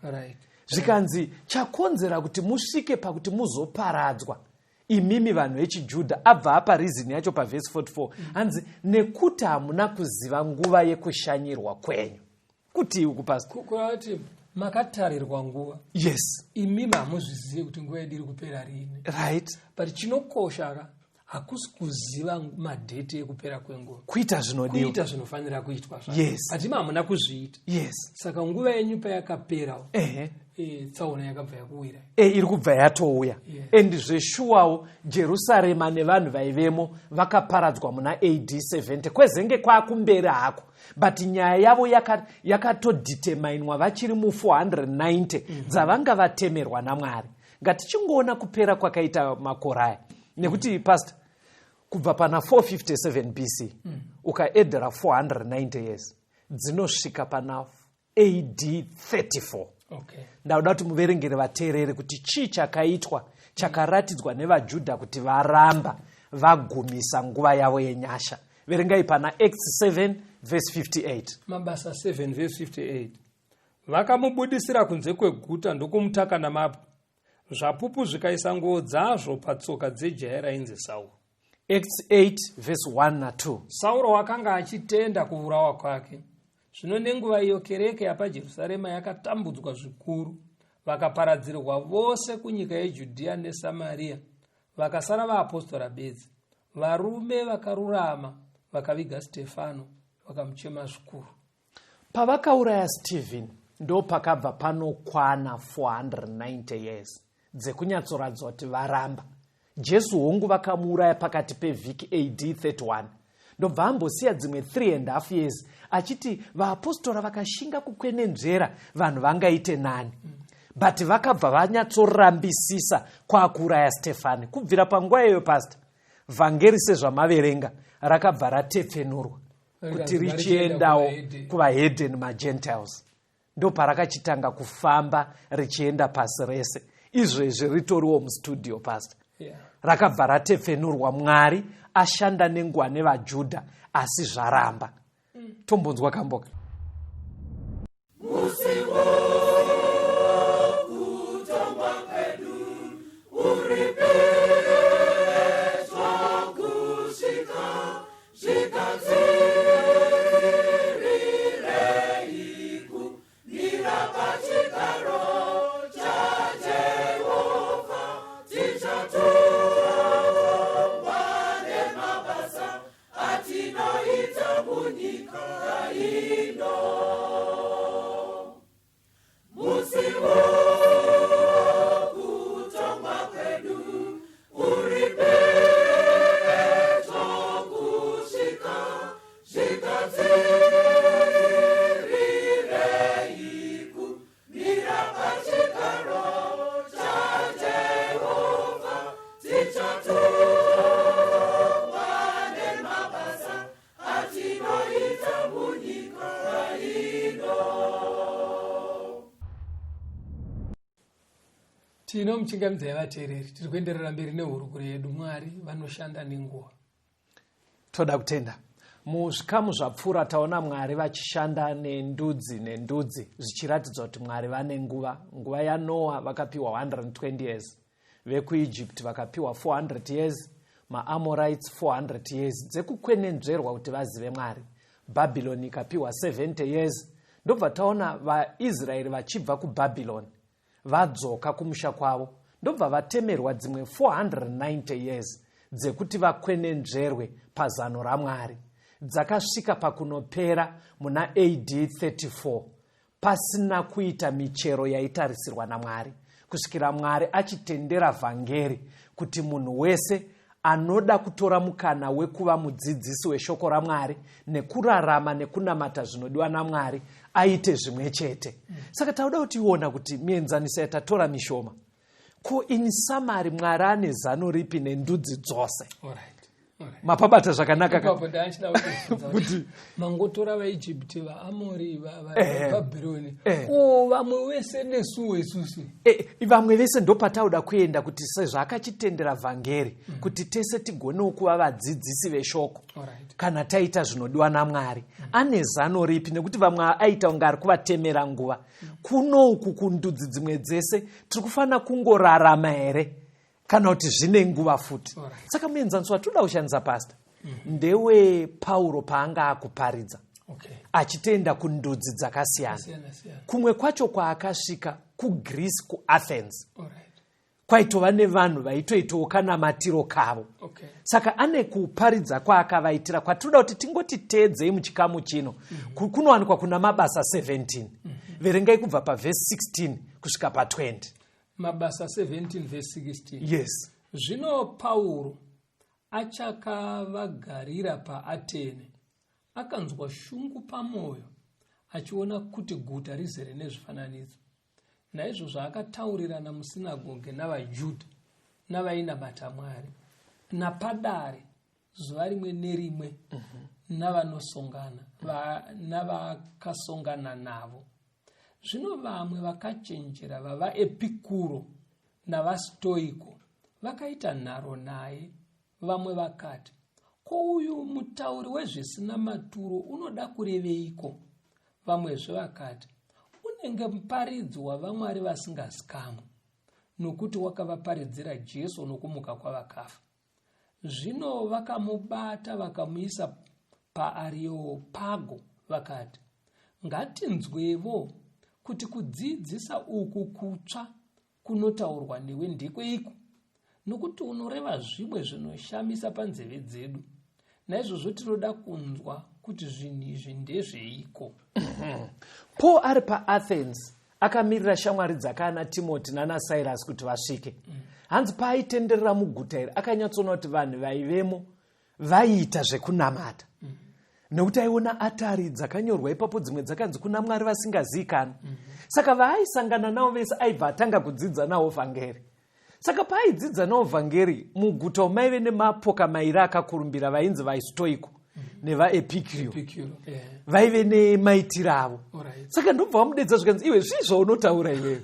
Zvikanzi chakonzera kuti musvike pakuti muzoparadzwa imimi vanhu vechiJudha, abva apa reason yacho pavhesi 44, hanzi nekuti hamuna kuziva nguva yekushanyirwa kwenyu. Kuti uku, pastor? Kureva kuti makatarirwa nguva. Imimi hamuzvizivi kuti nguva yedu iri kupera rini. But chinokosha ka, hakusi kuziva madheti ekupera kwenguva. Kuita zvinodiwa. Kuita zvinofanira kuitwa zvacho. But imi hamuna kuzviita. Saka nguva yenyu payakaperawo, tsaona yakabva yakuwira. Iri kubva yatouya. And zveshuwawo Jerusarema nevanhu vaivemo vakaparadzwa muna AD 70, kwezenge kwakumberi hako, but nyaya yavo yakatodeterminwa vachiri mu490 dzavanga vatemerwa naMwari. Ngatichingoona kupera kwakaita makore aya, nekuti, pastor, kubva pana 457 BC ukaedhera 490 years, dzinosvika pana AD 34. Ndauda kuti muverengere vateereri kuti chii chakaitwa chakaratidzwa nevaJudha kuti varamba vagumisa nguva yavo yenyasha. Verengai pana Acts 7 verse 58. Mabasa 7 verse 58: Vakamubudisira kunze kweguta ndokumutaka namabwe. Zvapupu zvikaisa nguo dzazvo patsoka dzejaya rainzi Sauro. Acts 8 verse 1 na2. Sauro wakanga achitenda kuurawa kwake. Zvino nenguva iyo kereke yapaJerusarema yakatambudzwa zvikuru, vakaparadzirwa vose kunyika yeJudhiya neSamariya, vakasara vaapostora bedzi. Varume vakarurama vakaviga Stefano, vakamuchema zvikuru. Pavakauraya Stephen, ndo pakabva panokwana 490 years dzekunyatsoratidza kuti varamba Jesu. Hongu, vakamuuraya pakati pevhiki AD 31, ndobva ambosiya dzimwe 3 and half years achiti vaapostora vakashinga kukwenenzvera vanhu vangaite nani, but vakabva vanyatsorambisisa kwakuuraya Stefani. Kubvira panguva iyoyo, pastor, vhangeri sezvamaverenga rakabva ratepfenurwa kuti richiendawo kuvahedheni, magentiles. Ndo parakachitanga kufamba richienda pasi rese. Izvezvi ritoriwo mustudio, pastor. Rakabva ratepfenurwa. Mwari ashanda nenguva nevaJudha, asi zvaramba. Tombonzwa kamboka. Musi wokutongwa kwedu uri pedyo kusvika, zvigadzirirei kumira pachigaro chaJehovha. Tichatongwa nemabasa atinoita munyika ino. Musi wokutongwa kwedu uri pedyo kusvika, zvigadzirirei kumira pachigaro chaJehovha. Tichatongwa nemabasa atinoita munyika ino. Tino muchingamidza yavateereri, tiri kuenderera mberi nehurukuro yedu, Mwari vanoshanda nenguva. Toda kutenda. Muzvikamu zvapfuura taona Mwari vachishanda nendudzi nendudzi, zvichiratidza kuti Mwari vane nguva. Nguva yaNoa vakapiwa 120 years, vekuEgypt vakapiwa 400 years, maAmorites 400 years dzekukwenenzverwa kuti vazive Mwari, Bhabhironi ikapiwa 70 years. Ndobva taona vaIsraeri vachibva kuBhabhironi vadzoka kumusha kwavo, ndobva vatemerwa dzimwe 490 years dzekuti vakwenenzverwe pazano raMwari, dzakasvika pakunopera muna AD 34 pasina kuita michero yaitarisirwa naMwari, kusvikira Mwari achitendera vhangeri kuti munhu wese anoda kutora mukana wekuva mudzidzisi weshoko raMwari nekurarama nekunamata zvinodiwa naMwari aite zvimwe chete. Saka tauda kuti iona kuti mienzaniso yatatora mishoma. Ko, in summary, Mwari ane zano ripi nendudzi dzose? Alright. Mapabata zvakanaka ka? Ipapo ndachida kutobvunza kuti mangotora vaIjipiti, vaAmori, vaBhabhironi, ko vamwe vese nesuwo isusu? Vamwe vese ndopatauda kuenda, kuti sezvo akachitendera vhangeri, kuti tese tigonewo kuva vadzidzisi veshoko kana taita zvinodiwa naMwari. Ane zano ripi? Nekuti vamwe aita kunge ari kuvatemera nguva. Kuno uku kundudzi dzimwe dzese tiri kufanira kungorarama here, kana kuti zvine nguva futi? Saka muenzaniso watoda kushandisa, Pasta, ndewe Pauro paanga akuparidza achitenda kundudzi dzakasiyana. Siyana siyana. Kumwe kwacho kwaakasvika kuGreece, kuAthens, kwaitova nevanhu vaitoitawo kanamatiro kavo. Saka ane kuparidza kwaakavaitira kwatinoda kuti tingoti teedzei muchikamu chino. Kunowanikwa kuna Mabasa 17. Verengai kubva pavhesi 16 kusvika pa20. Mabasa 17 verse 16. Yes. Zvino Pauro achakavagarira paAtene, akanzwa shungu pamwoyo achiona kuti guta rizere nezvifananidzo. Naizvozvo akataurirana musinagoge navaJudha navainamata Mwari, napadare zuva rimwe nerimwe navanosongana navakasongana navo. Zvino vamwe vakachenjera vavaEpikuro navaStoiko vakaita nharo naye. Vamwe vakati, "Ko uyu mutauri wezvisina maturo unoda kureveiko?" Vamwezve vakati, "Unenge muparidzi wavamwari vasingazikamwi, nokuti wakavaparidzira Jesu nokumuka kwavakafa." Zvino vakamubata, vakamuisa paAreopago, vakati, "Ngatinzwevo kuti kudzidzisa uku kutsva kunotaurwa newe ndekweiko, nokuti unoreva zvimwe zvinoshamisa panzeve dzedu. Naizvozvo tinoda kunzwa kuti zvinhu izvi ndezveiko." Paul ari paAthens akamirira shamwari dzake ana Timoti nana Silas kuti vasvike. Hanzi paaitenderera muguta iri akanyatsoona kuti vanhu vaivemo vaiita zvekunamata, nekuti aiona atari dzakanyorwa ipapo, dzimwe dzakanzi kuna mwari vasingazivikanwi. Saka vaaisangana navo vese aibva atanga kudzidza navo vhangeri. Saka paaidzidza navo vhangeri, muguta umu maive nemapoka mairi akakurumbira, vainzi vaStoiko nevaEpikrio. Epicure, Vaive nemaitiro avo. Saka ndobva vamudedza, zvikanzi, "Iwe, zvii zvaunotaura iwewe?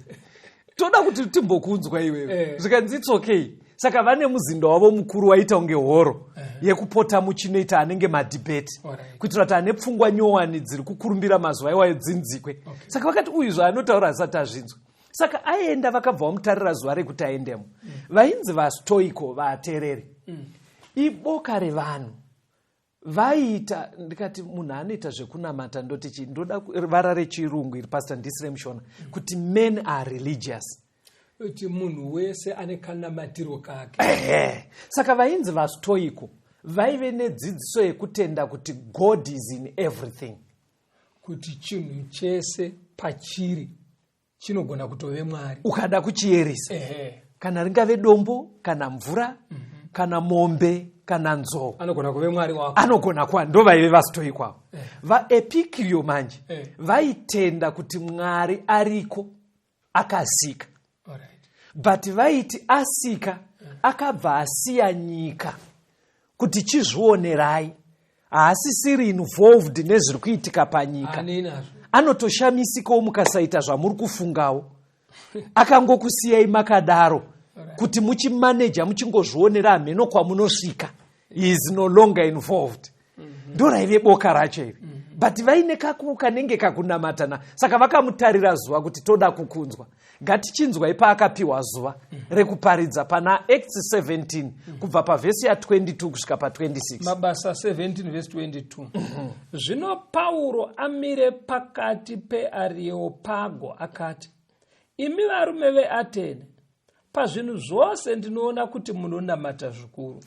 Toda kuti timbokunzwa iwewe." Zvikanzi, "It's okay." Saka vane muzinda wavo mukuru waita kunge horo yekupota muchinoita anenge madhibheti, kuitira kuti ane pfungwa nyowani dziri kukurumbira mazuva iwayo dzinzikwe. Saka vakati, "Uyu zvaanotaura asati azvinzwa." Saka aenda, vakabva vamutarira zuva rekuti aendemo. Vainzi vaStoiko, vateereri, iboka revanhu vaiita, ndikati munhu anoita zvekunamata ndoti chii? Ndoda vara rechirungu iri, Pastor, ndisi remuShona, kuti men are religious. Kuti munhu wese ane kanamatiro kake. Ehe. Saka vainzi vaStoiko vaive nedzidziso yekutenda kuti God is in everything. Kuti chinhu chese pachiri chinogona kutove Mwari. Ukada kuchiyerisa, kana ringave dombo, kana mvura, kana mombe, kana nzou, anogona kuve Mwari wako. Anogona kuva. Ndo vaive vaStoiko avo. VaEpikirio manje vaitenda kuti Mwari ariko, akasika, but vaiti asika akabva asiya nyika kuti chizvionerai, haasisiri involved nezviri kuitika panyika. Anei nazvo. Anotoshamisikawo mukasaita zvamuri kufungawo, akangokusiyai makadaro kuti muchimaneja, muchingozvionera, hameno kwamunosvika. He is no longer involved. Ndo raive boka racho iri, but vaine kaku kanenge kakunamatana. Saka vakamutarira zuva kuti toda kukunzwa. Ngatichinzwai paakapiwa zuva rekuparidza pana Acts 17 kubva pavhesi ya22 kusvika pa26. Mabasa 17 verse 22. Zvino Pauro amire pakati peAreopago akati, "Imi varume veAtene, pazvinhu zvose ndinoona kuti munonamata zvikuru.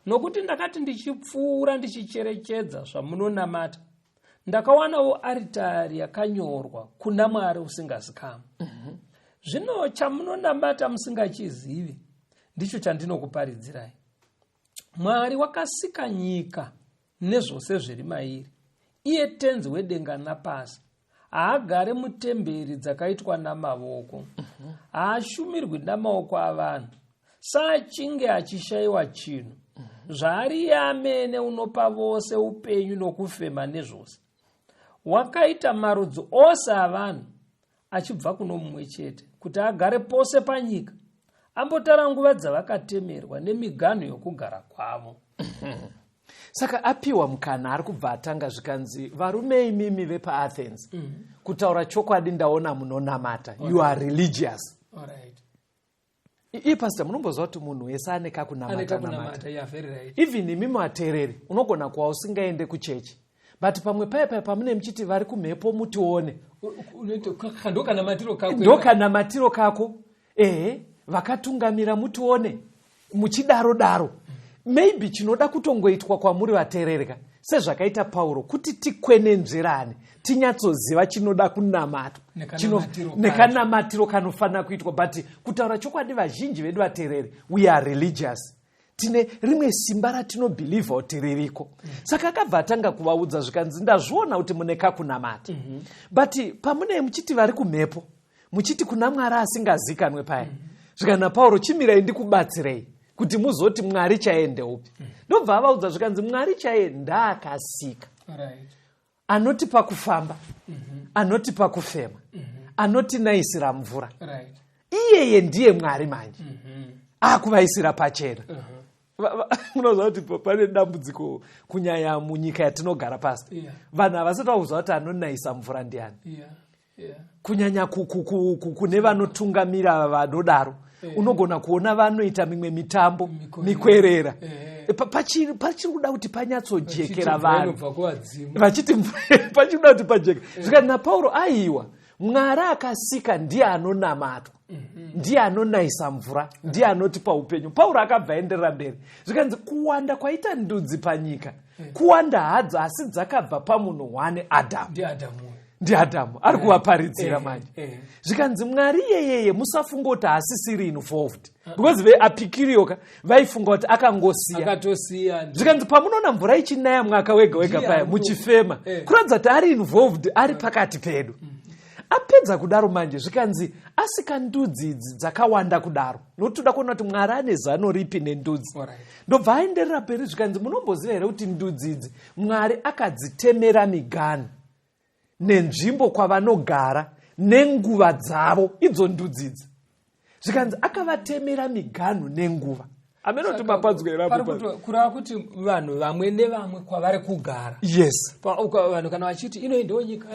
Nokuti ndakati ndichipfuura ndichicherechedza zvamunonamata, ndakawanawo aritari yakanyorwa, 'Kuna Mwari usingazikamwi.' Zvino chamunonamata musingachizivi ndicho chandinokuparidzirai. Mwari wakasika nyika nezvose zviri mairi, iye Tenzi wedenga napasi, haagare mutemberi dzakaitwa namavoko, haashumirwi namaoko avanhu saachinge achishayiwa chinhu. Zvaari iye amene unopa vose upenyu nokufema nezvose, wakaita marudzi ose avanhu achibva kuno mumwe chete, kuti agare pose panyika, ambotara nguva dzavakatemerwa nemiganhu yokugara kwavo. Saka apiwa mukana, ari kubva atanga, zvikanzi, "Varume imimi vepaAthens, kutaura chokwadi, ndaona munonamata, you are religious." Iye pastor, munomboziva kuti munhu wese ane Ane kakunamata namata. Kakunamata, yeah, very right. Even imi vateereri, unogona kuva usingaende kuchechi, but pamwe paya paya pamune muchiti, "Vari kumhepo, mutione." Ndokanamatiro kako. Ndokanamatiro kako, ehe, "Vakatungamira, mutione," muchidaro daro. Maybe chinoda kutongoitwa kwamuri vateerereka, sezvakaita Pauro, kuti tikwenenzverane, tinyatsoziva chinoda kunamatwa. Nekanamatiro kacho. Nekanamatiro kanofanira kuitwa. But kutaura chokwadi, vazhinji vedu vateereri, we are religious, tine rimwe simba ratinobhilivha kuti ririko. Saka akabva atanga kuvaudza, zvikanzi, "Ndazviona kuti mune kakunamata, but pamune muchiti vari kumhepo, muchiti kuna Mwari asingazikanwe paya," zvikanzi naPauro, "chimirai ndikubatsirei kuti muzoti Mwari chaiye ndeupi." Ndobva avaudza, zvikanzi, "Mwari chaiye ndaakasika, anotipa kufamba, anotipa kufema, anotinayisira mvura. Iyeye ndiye Mwari." Manje akuvaisira pachena. Munoziva kuti pane dambudziko kunyanya munyika yatinogara, pastor. Vanhu havasati vakuziva kuti anonayisa mvura ndiani. Kunyanya kune vanotungamira vanodaro, unogona kuona vanoita mimwe mitambo, Mikwerera. mikwerera. Pachiri kuda kuti panyatsojekera vanhu. Inobva kuvadzimu. Vachiti pachiri kuda kuti pajeke. Zvikati naPauro, "Aiwa, Mwari akasika ndiye anonamatwa, ndiye anonayisa mvura, ndiye anotipa upenyu." Pauro akabva aenderera mberi, zvikanzi, "Kuwanda kwaita ndudzi panyika, kuwanda hadzo, asi dzakabva pamunhu one, Adhamu." Ndiadhamu. Ndiadhamu ari kuvaparidzira manje. Zvikanzi, "Mwari iyeyeye, musafunga kuti haasisiri involved," because veApikiriyoka vaifunga kuti akangosiya. Akatosiya. Zvikanzi, "Pamunoona mvura ichinaya mwaka wega wega Ndiye paya, muchifema, kuratidza kuti ari involved, ari pakati pedu." Apedza kudaro manje, zvikanzi, "Asika ndudzi idzi dzakawanda kudaro, nokuti toda kuona kuti Mwari ane zano ripi nendudzi." Ndobva aenderera mberi, zvikanzi, "Munomboziva here kuti ndudzi idzi Mwari akadzitemera miganhu nenzvimbo kwavanogara nenguva dzavo, idzo ndudzi idzi?" Zvikanzi, "Akavatemera miganhu nenguva." Amenoti mapadzwa here Pari apo? Kureva kuti vanhu vamwe nevamwe kwavari kugara. Yes. Vanhu kana vachiti inoi ndo nyika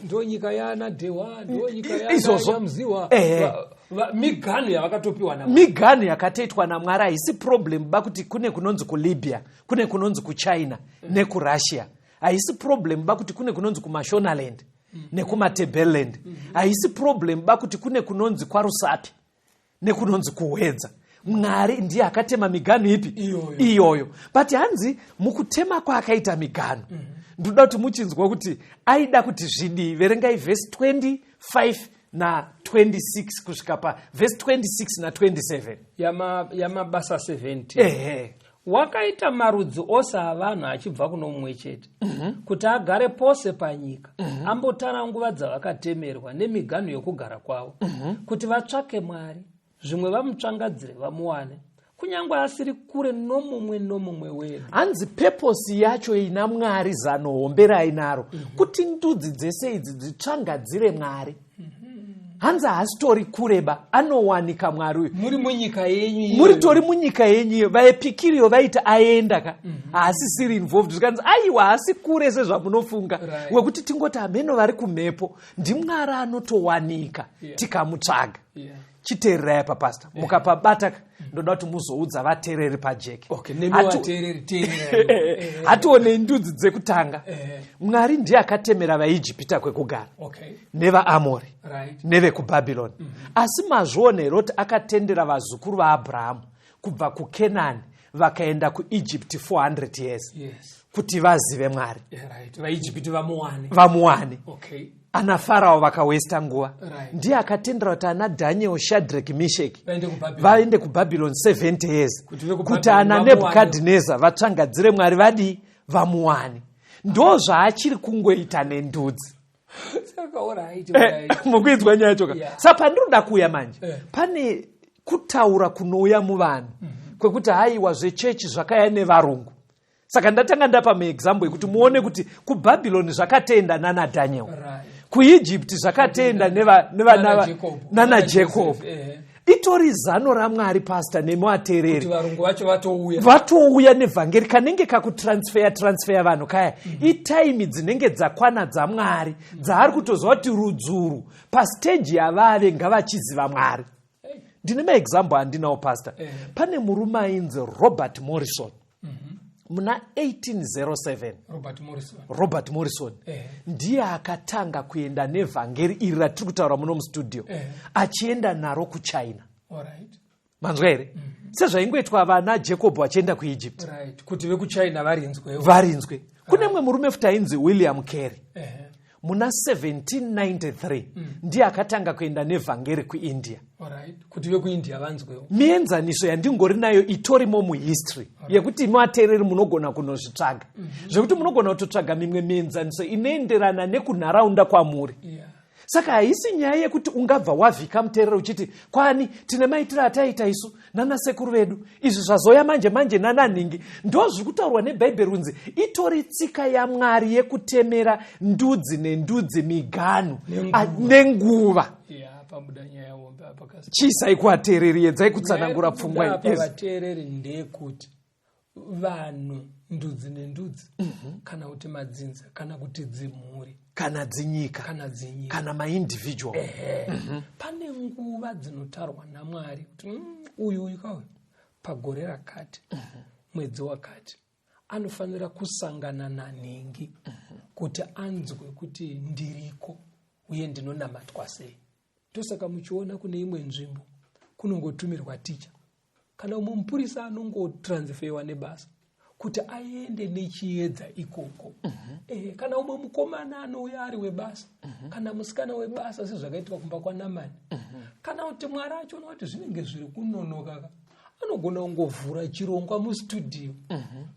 ndo nyika yana Dhewa, ndo nyika Izvozvo. yaMuziwa, miganhu yavakatopiwa na Miganhu yakatoitwa naMwari. Haisi problem ba kuti kune kunonzi kuLibya, kune kunonzi kuChina nekuRussia. Haisi problem ba kuti kune kunonzi kuMashonaland nekuMatebeleland. Haisi problem ba kuti kune kunonzi kwaRusapi nekunonzi kuHwedza. Mwari ndiye akatema miganhu ipi? Iyoyo. Iyoyo. But hanzi mukutema kwaakaita miganhu, ndoda kuti muchinzwa kuti aida kuti zvidii. Verengai vhesi 25 na26 kusvika pavhesi 26 na27. YaMabasa 17. Ehe. Wakaita marudzi ose avanhu achibva kuno mumwe chete, kuti agare pose panyika, ambotara nguva dzavakatemerwa nemiganhu yokugara kwavo, kuti vatsvake Mwari, zvimwe vamutsvangadzire vamuwane, kunyange asiri kure nomumwe nomumwe wedu. Hanzi purpose yacho ina Mwari, zano hombe rainaro, kuti ndudzi dzese idzi dzitsvangadzire Mwari. Hanzi haasitori kureba, anowanika Mwari uyu. Muri munyika yenyu iyoyo. Muri tori munyika yenyu iyo. VaEpikiriyo vaiti aenda ka, haasisiri involved. Zvikanzi, "Aiwa, haasi kure sezvamunofunga." Wekuti tingoti hameno vari kumhepo, ndiMwari anotowanika tikamutsvaga. Chiteererai apa, pastor, mukapabata ka, ndoda kuti muzoudza vateereri pajeke. Okay, nemi vateereri, teererai. Hationei ndudzi dzekutanga. Mwari ndiye akatemera vaIjipita kwekugara, nevaAmori, nevekuBhabhironi. Asi mazviona here kuti akatendera vazukuru vaAbhurahamu kubva kuKenani vakaenda kuEgypt 400 years kuti vazive Mwari? Yeah, right, vaIjipiti vamuwane. Vamuwane. Ana Farao vakawesta nguva. Ndiye akatendera kuti ana Daniel, Shadrach, Mishek Vaende kuBhabhironi. vaende kuBhabhironi 70 years, Kuti vekuBhabhironi kuti ana vamuwane. Nebhukadhineza vatsvangadzire Mwari, vadii? Vamuwane. Ndo zvaachiri kungoita nendudzi. Saka alright. Mukuinzwa nyaya yacho ka? Yeah. Saka pandinoda kuuya manje, pane kutaura kunouya muvanhu. Kwekuti haiwa, zvechechi zvakaya nevarungu. Saka ndatanga ndapa muexample yekuti muone kuti kuBhabhironi zvakatenda nana Daniel, kuEgypt zvakatenda nevana Nana Jacob. nana Nana Jacob. Joseph, ehe. Itori zano raMwari, pastor, nemuateereri. Kuti varungu vacho vatouya. Vatouya nevhangeri, kanenge kakutransferya transferya vanhu kaya. Itaimi dzinenge dzakwana dzaMwari dzaari kutoziva kuti rudzuru pasiteji yavave ngavachiziva Mwari. Ndine maexample andinawo, pastor. Pane murume ainzi Robert Morrison muna 1807. Robert Morrison. Robert Morrison. Ndiye akatanga kuenda nevhangeri iri ratiri kutaura muno mustudio, achienda naro kuChina. Manzwa here? Sezvaingoitwa vana Jacob vachienda kuEgypt. Right, kuti vekuChina varinzwewo. Varinzwe. Kune mumwe murume futi ainzi William Carey. Muna 1793 ndiye akatanga kuenda nevhangeri kuIndia. Alright, kuti vekuIndia vanzwewo. Mienzaniso yandingori nayo itorimo muhistory yekuti imi vateereri munogona kunozvitsvaga, zvekuti munogona kutotsvaga mimwe mienzaniso inoenderana nekunharaunda kwamuri. Saka haisi nyaya yekuti ungabva wavhika muteereri uchiti kwani tine maitiro ataita isu nanasekuru vedu, izvi zvazoya manje manje nananhingi. Ndo zviri kutaurwa neBhaibheri kunzi itori tsika yaMwari yekutemera ndudzi nendudzi miganhu Nenguva. Nenguva. Yeah, pabuda nyaya hombe apa kasi. Chiisai kuvateereri, yedzai kutsanangura pfungwa iyi. Apa Yes. vateereri, ndeyekuti vanhu, ndudzi nendudzi, kana kuti madzinza, kana kuti dzimhuri, kana dzinyika, kana dzinyika, kana maindividual. Pane nguva dzinotarwa naMwari kuti uyu uyu kauyu pagore rakati, mwedzi wakati, anofanira kusangana nanhingi kuti anzwe kuti ndiriko uye ndinonamatwa sei. Ndosaka muchiona kune imwe nzvimbo kunongotumirwa ticha kana umwe mupurisa anongotransferwa nebasa kuti aende nechiedza ikoko. Kana umwe mukomana anouya ari webasa, kana musikana webasa, sezvakaitwa kumba kwaNamani. Kana kuti Mwari achiona kuti zvinenge zviri kunonoka ka, anogona kungovhura chirongwa mustudio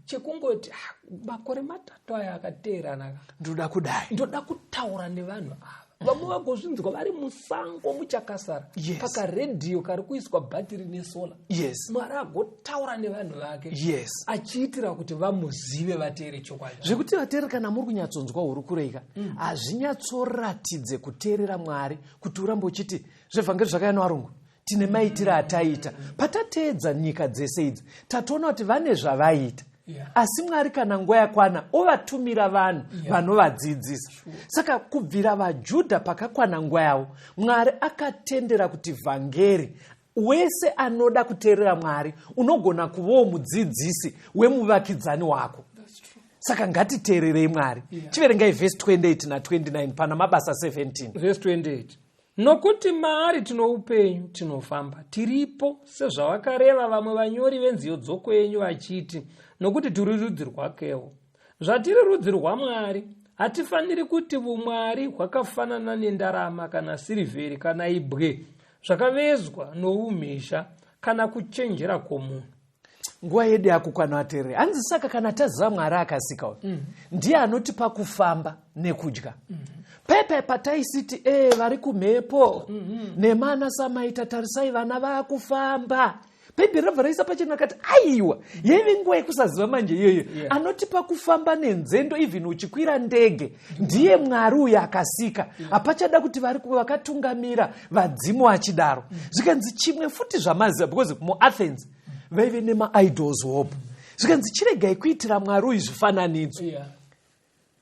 chekungoti, "Ah, makore 3 aya akateerana ka, Ndoda kudai. Ndoda kutaura nevanhu ava." Vamwe vagozvinzwa vari musango muchakasara, pakaredhiyo kari kuiswa bhatiri nesolar. Mwari agotaura nevanhu vake achiitira kuti vamuzive, vateere chokwadi. Zvekuti vateereri, kana muri kunyatsonzwa hurukureika, hazvinyatsoratidze kuteerera Mwari kuti urambe uchiti zvevhangeri zvakaya nevarungu, tine maitiro ataiita. Patateedza nyika dzese idzi, tatoona kuti vane zvavaiita, asi Mwari kana nguva yakwana ovatumira vanhu vanovadzidzisa. Saka kubvira vaJudha pakakwana nguva yavo, Mwari akatendera kuti vhangeri, wese anoda kuteerera Mwari unogona kuvawo mudzidzisi wemuvakidzani wako. Saka ngatiteererei Mwari. Chiverengai vhesi 28 na29 pana Mabasa 17. Vhesi 28: "Nokuti maari tino upenyu, tinofamba, tiripo, sezvavakareva vamwe vanyori venziyo dzokwenyu vachiti, nokuti tiri rudzi rwakewo. Zvatiri rudzi rwaMwari, hatifaniri kuti vumwari hwakafanana nendarama kana sirivheri kana ibwe zvakavezwa noumhizha kana kuchenjera kwomunhu." Nguva yedu yakukwana, vateereri. Hanzi saka kana taziva Mwari akasika uyu, ndiye anotipa kufamba nekudya, pepe pataisiti vari kumhepo nemana samaita, tarisai vana vaakufamba. Bhaibheri rabva raisa pachena kati aiwa, yaive nguva yekusaziva manje iyoyo. Anotipa kufamba nenzendo, even uchikwira ndege, ndiye Mwari uyu akasika. Hapachada kuti vari vakatungamira vadzimu achidaro. Zvikanzi chimwe futi zvamaziva, because muAthens vaive nemaidols hope, zvikanzi chiregai kuitira Mwari uyu zvifananidzo.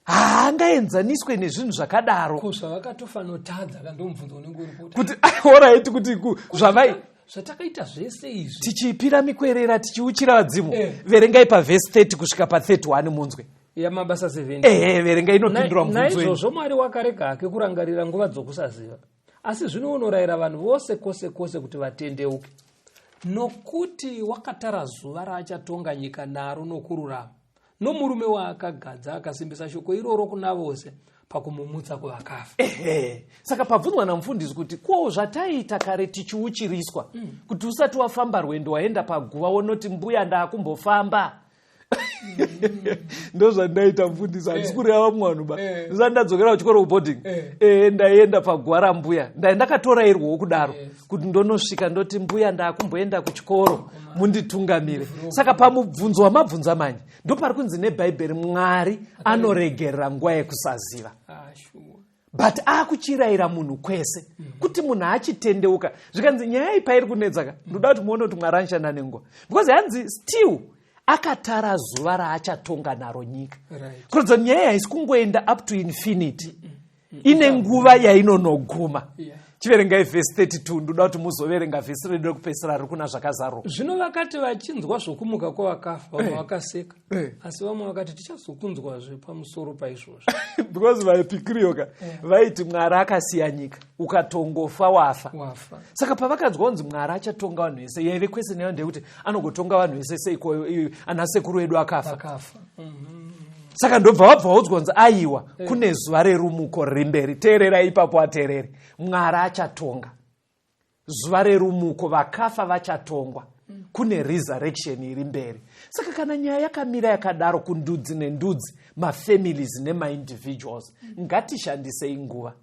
Haangaenzaniswe nezvinhu zvakadaro. Ko zvavakatofanotadza kandomubvunzo unenge uri kuti Kuti alright, kuti zvavai zvatakaita zvese izvi tichipira mikwerera, tichiuchira vadzimu. Verengai pavhesi 30 kusvika pa31 munzwe. YaMabasa 7? Ehe, verengai, inopindura mubvunzo wenyu. "Naizvozvo Mwari wakarega hake kurangarira nguva dzokusaziva, asi zvino unorayira vanhu vose kwose kwose kuti vatendeuke. Nokuti wakatara zuva raachatonga nyika naro nokururama nomurume waakagadza, akasimbisa shoko iroro kuna vose pakumumutsa kuvakafa." Ehe, saka pabvunzwa namufundisi kuti ko zvataiita kare tichiuchiriswa, kuti usati wafamba rwendo waenda paguva wonoti, "Mbuya, ndaakumbofamba," Ndozvandaita, mufundisi, handisi kureva vamwe vanhu ba. Ndisati ndadzokera kuchikoro kuboarding, ndaienda paguva rambuya, ndai ndakatorairwawo kudaro kuti ndonosvika ndoti, "Mbuya, ndakumboenda kuchikoro, munditungamire." Saka pamubvunzo wamabvunza manje, ndopari kunzi neBhaibheri Mwari anoregerera nguva yekusaziva. Ah, sure. But akuchirayira munhu kwese kuti munhu achitendeuka. Zvikanzi nyaya iyi pairi kunetsaka, ndoda kuti muone kuti Mwari anoshanda nenguva, because hanzi still akatara zuva raachatonga naro nyika. Kuratidza kuti nyaya haisi kungoenda up to infinity, ine nguva yainonoguma. Chiverengai vhesi 32, ndoda kuti muzoverenga vhesi redu rekupedzisira riri kuna Zvakazarurwa. Zvino vakati vachinzwa zvokumuka kwavakafa, vamwe vakaseka, asi vamwe vakati, "Tichazokunzwazve pamusoro paizvozvo." Because vaEpikuriyoka vaiti Mwari akasiya nyika, ukatongofa wafa. Wafa. Saka pavakanzwa kunzi Mwari achatonga vanhu vese, yaive kwese neyo ndeyekuti anogotonga vanhu vese seiko ana sekuru edu akafa? Vakafa. Saka ndobva vabva vaudzwa kunzi aiwa, kune zuva rerumuko riri mberi. Teererai ipapo, ateereri, Mwari achatonga zuva rerumuko, vakafa vachatongwa, kune resurrection iri mberi. Saka kana nyaya yakamira yakadaro, kundudzi nendudzi, mafamilies nemaindividuals, ngatishandisei nguva.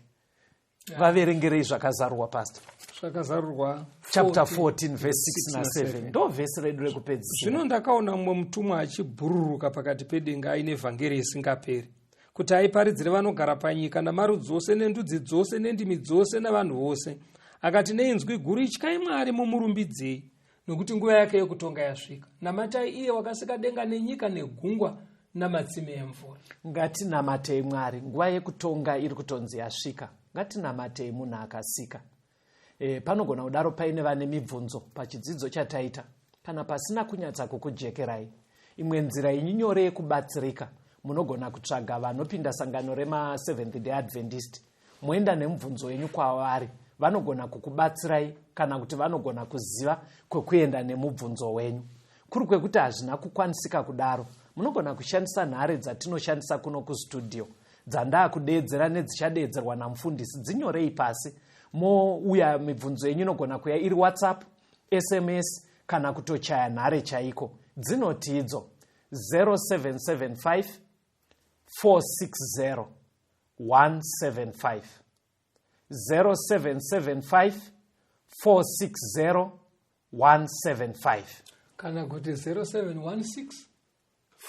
Vaverengerei Zvakazarurwa, pastor. Zvakazarurwa chapter 14 verse 6 na7, ndo vhesi redu rekupedzisira. Zvino ndakaona mumwe mutumwa achibhururuka pakati pedenga aine vhangeri isingaperi, kuti aiparidzire vanogara panyika, namarudzi ose, nendudzi dzose, nendimi dzose, navanhu vose. Akati neinzwi guru, "Ityai Mwari, mumurumbidzei, nokuti nguva yake yekutonga yasvika. Namatai iye wakasika denga nenyika negungwa namatsime emvura." Ngatinamatei Mwari. Nguva yekutonga iri kutonzi yasvika. Ngatinamatei munhu akasika. Panogona kudaro paine vane mibvunzo pachidzidzo chataita, kana pasina kunyatsa kukujekerai. Imwe nzira inyore yekubatsirika, munogona kutsvaga vanopinda sangano remaSeventh Day Adventist, moenda nemubvunzo wenyu kwavari. Vanogona kukubatsirai, kana kuti vanogona kuziva kwekuenda nemubvunzo wenyu. Kuri kwekuti hazvina kukwanisika kudaro, munogona kushandisa nhare dzatinoshandisa kuno kustudio, dzandaakudeedzera nedzichadeedzerwa namufundisi. Dzinyorei pasi, mouya. Mibvunzo yenyu inogona kuya iri WhatsApp, SMS, kana kutochaya nhare chaiko. Dzinoti idzo 0775 460 175, 0775 460 175. Kana kuti 0716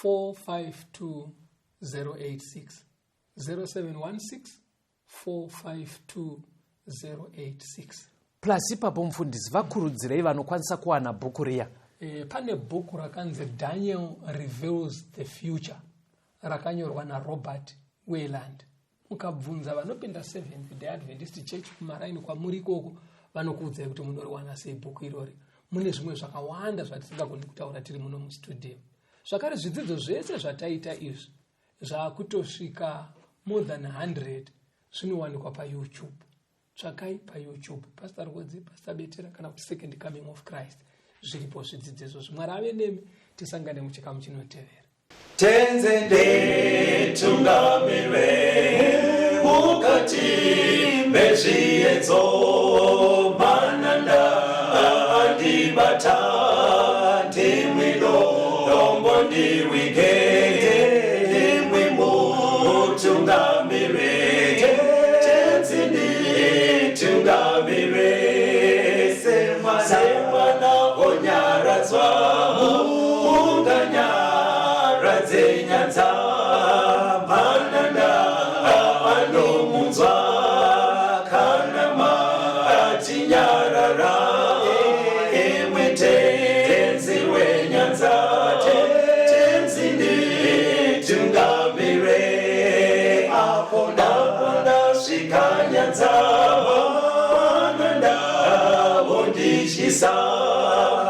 452 086, 0716 452 086. Plus ipapo, mufundisi, vakurudzirei vanokwanisa kuwana bhuku riya. Pane bhuku rakanzi "Daniel Reveals the Future", rakanyorwa naRobert Wieland. Mukabvunza vanopinda Seventh Day Adventist Church kumaraini kwamuri ikoko, vanokuudzai kuti munoriwana sei bhuku irori. Mune zvimwe zvakawanda zvatisingagoni kutaura tiri muno mustudio. Zvakare, zvidzidzo zvese zvataita izvi, zvaakutosvika more than 100, zvinowanikwa paYouTube. Tsvakai paYouTube Pastor Rwodzi, Pastor Betera, kana kuti Second Coming of Christ. Zviripo zvidzidzo izvozvo. Mwari ave nemi, tisangane muchikamu chinotevera. Tenzi nditungamire mukati mezviedzo, mananda andibata, ndimwi dombo ndiwige, ndimwi mutungamire. Tenzi nditungamire, semwana onyaradzwa, munganyaradze nyanza, mananda anomunzwa kana matinyarara. Imwe Tenzi wenyanza, Tenzi nditungamire, apo ndasvika nyanza, mananda vondityisa.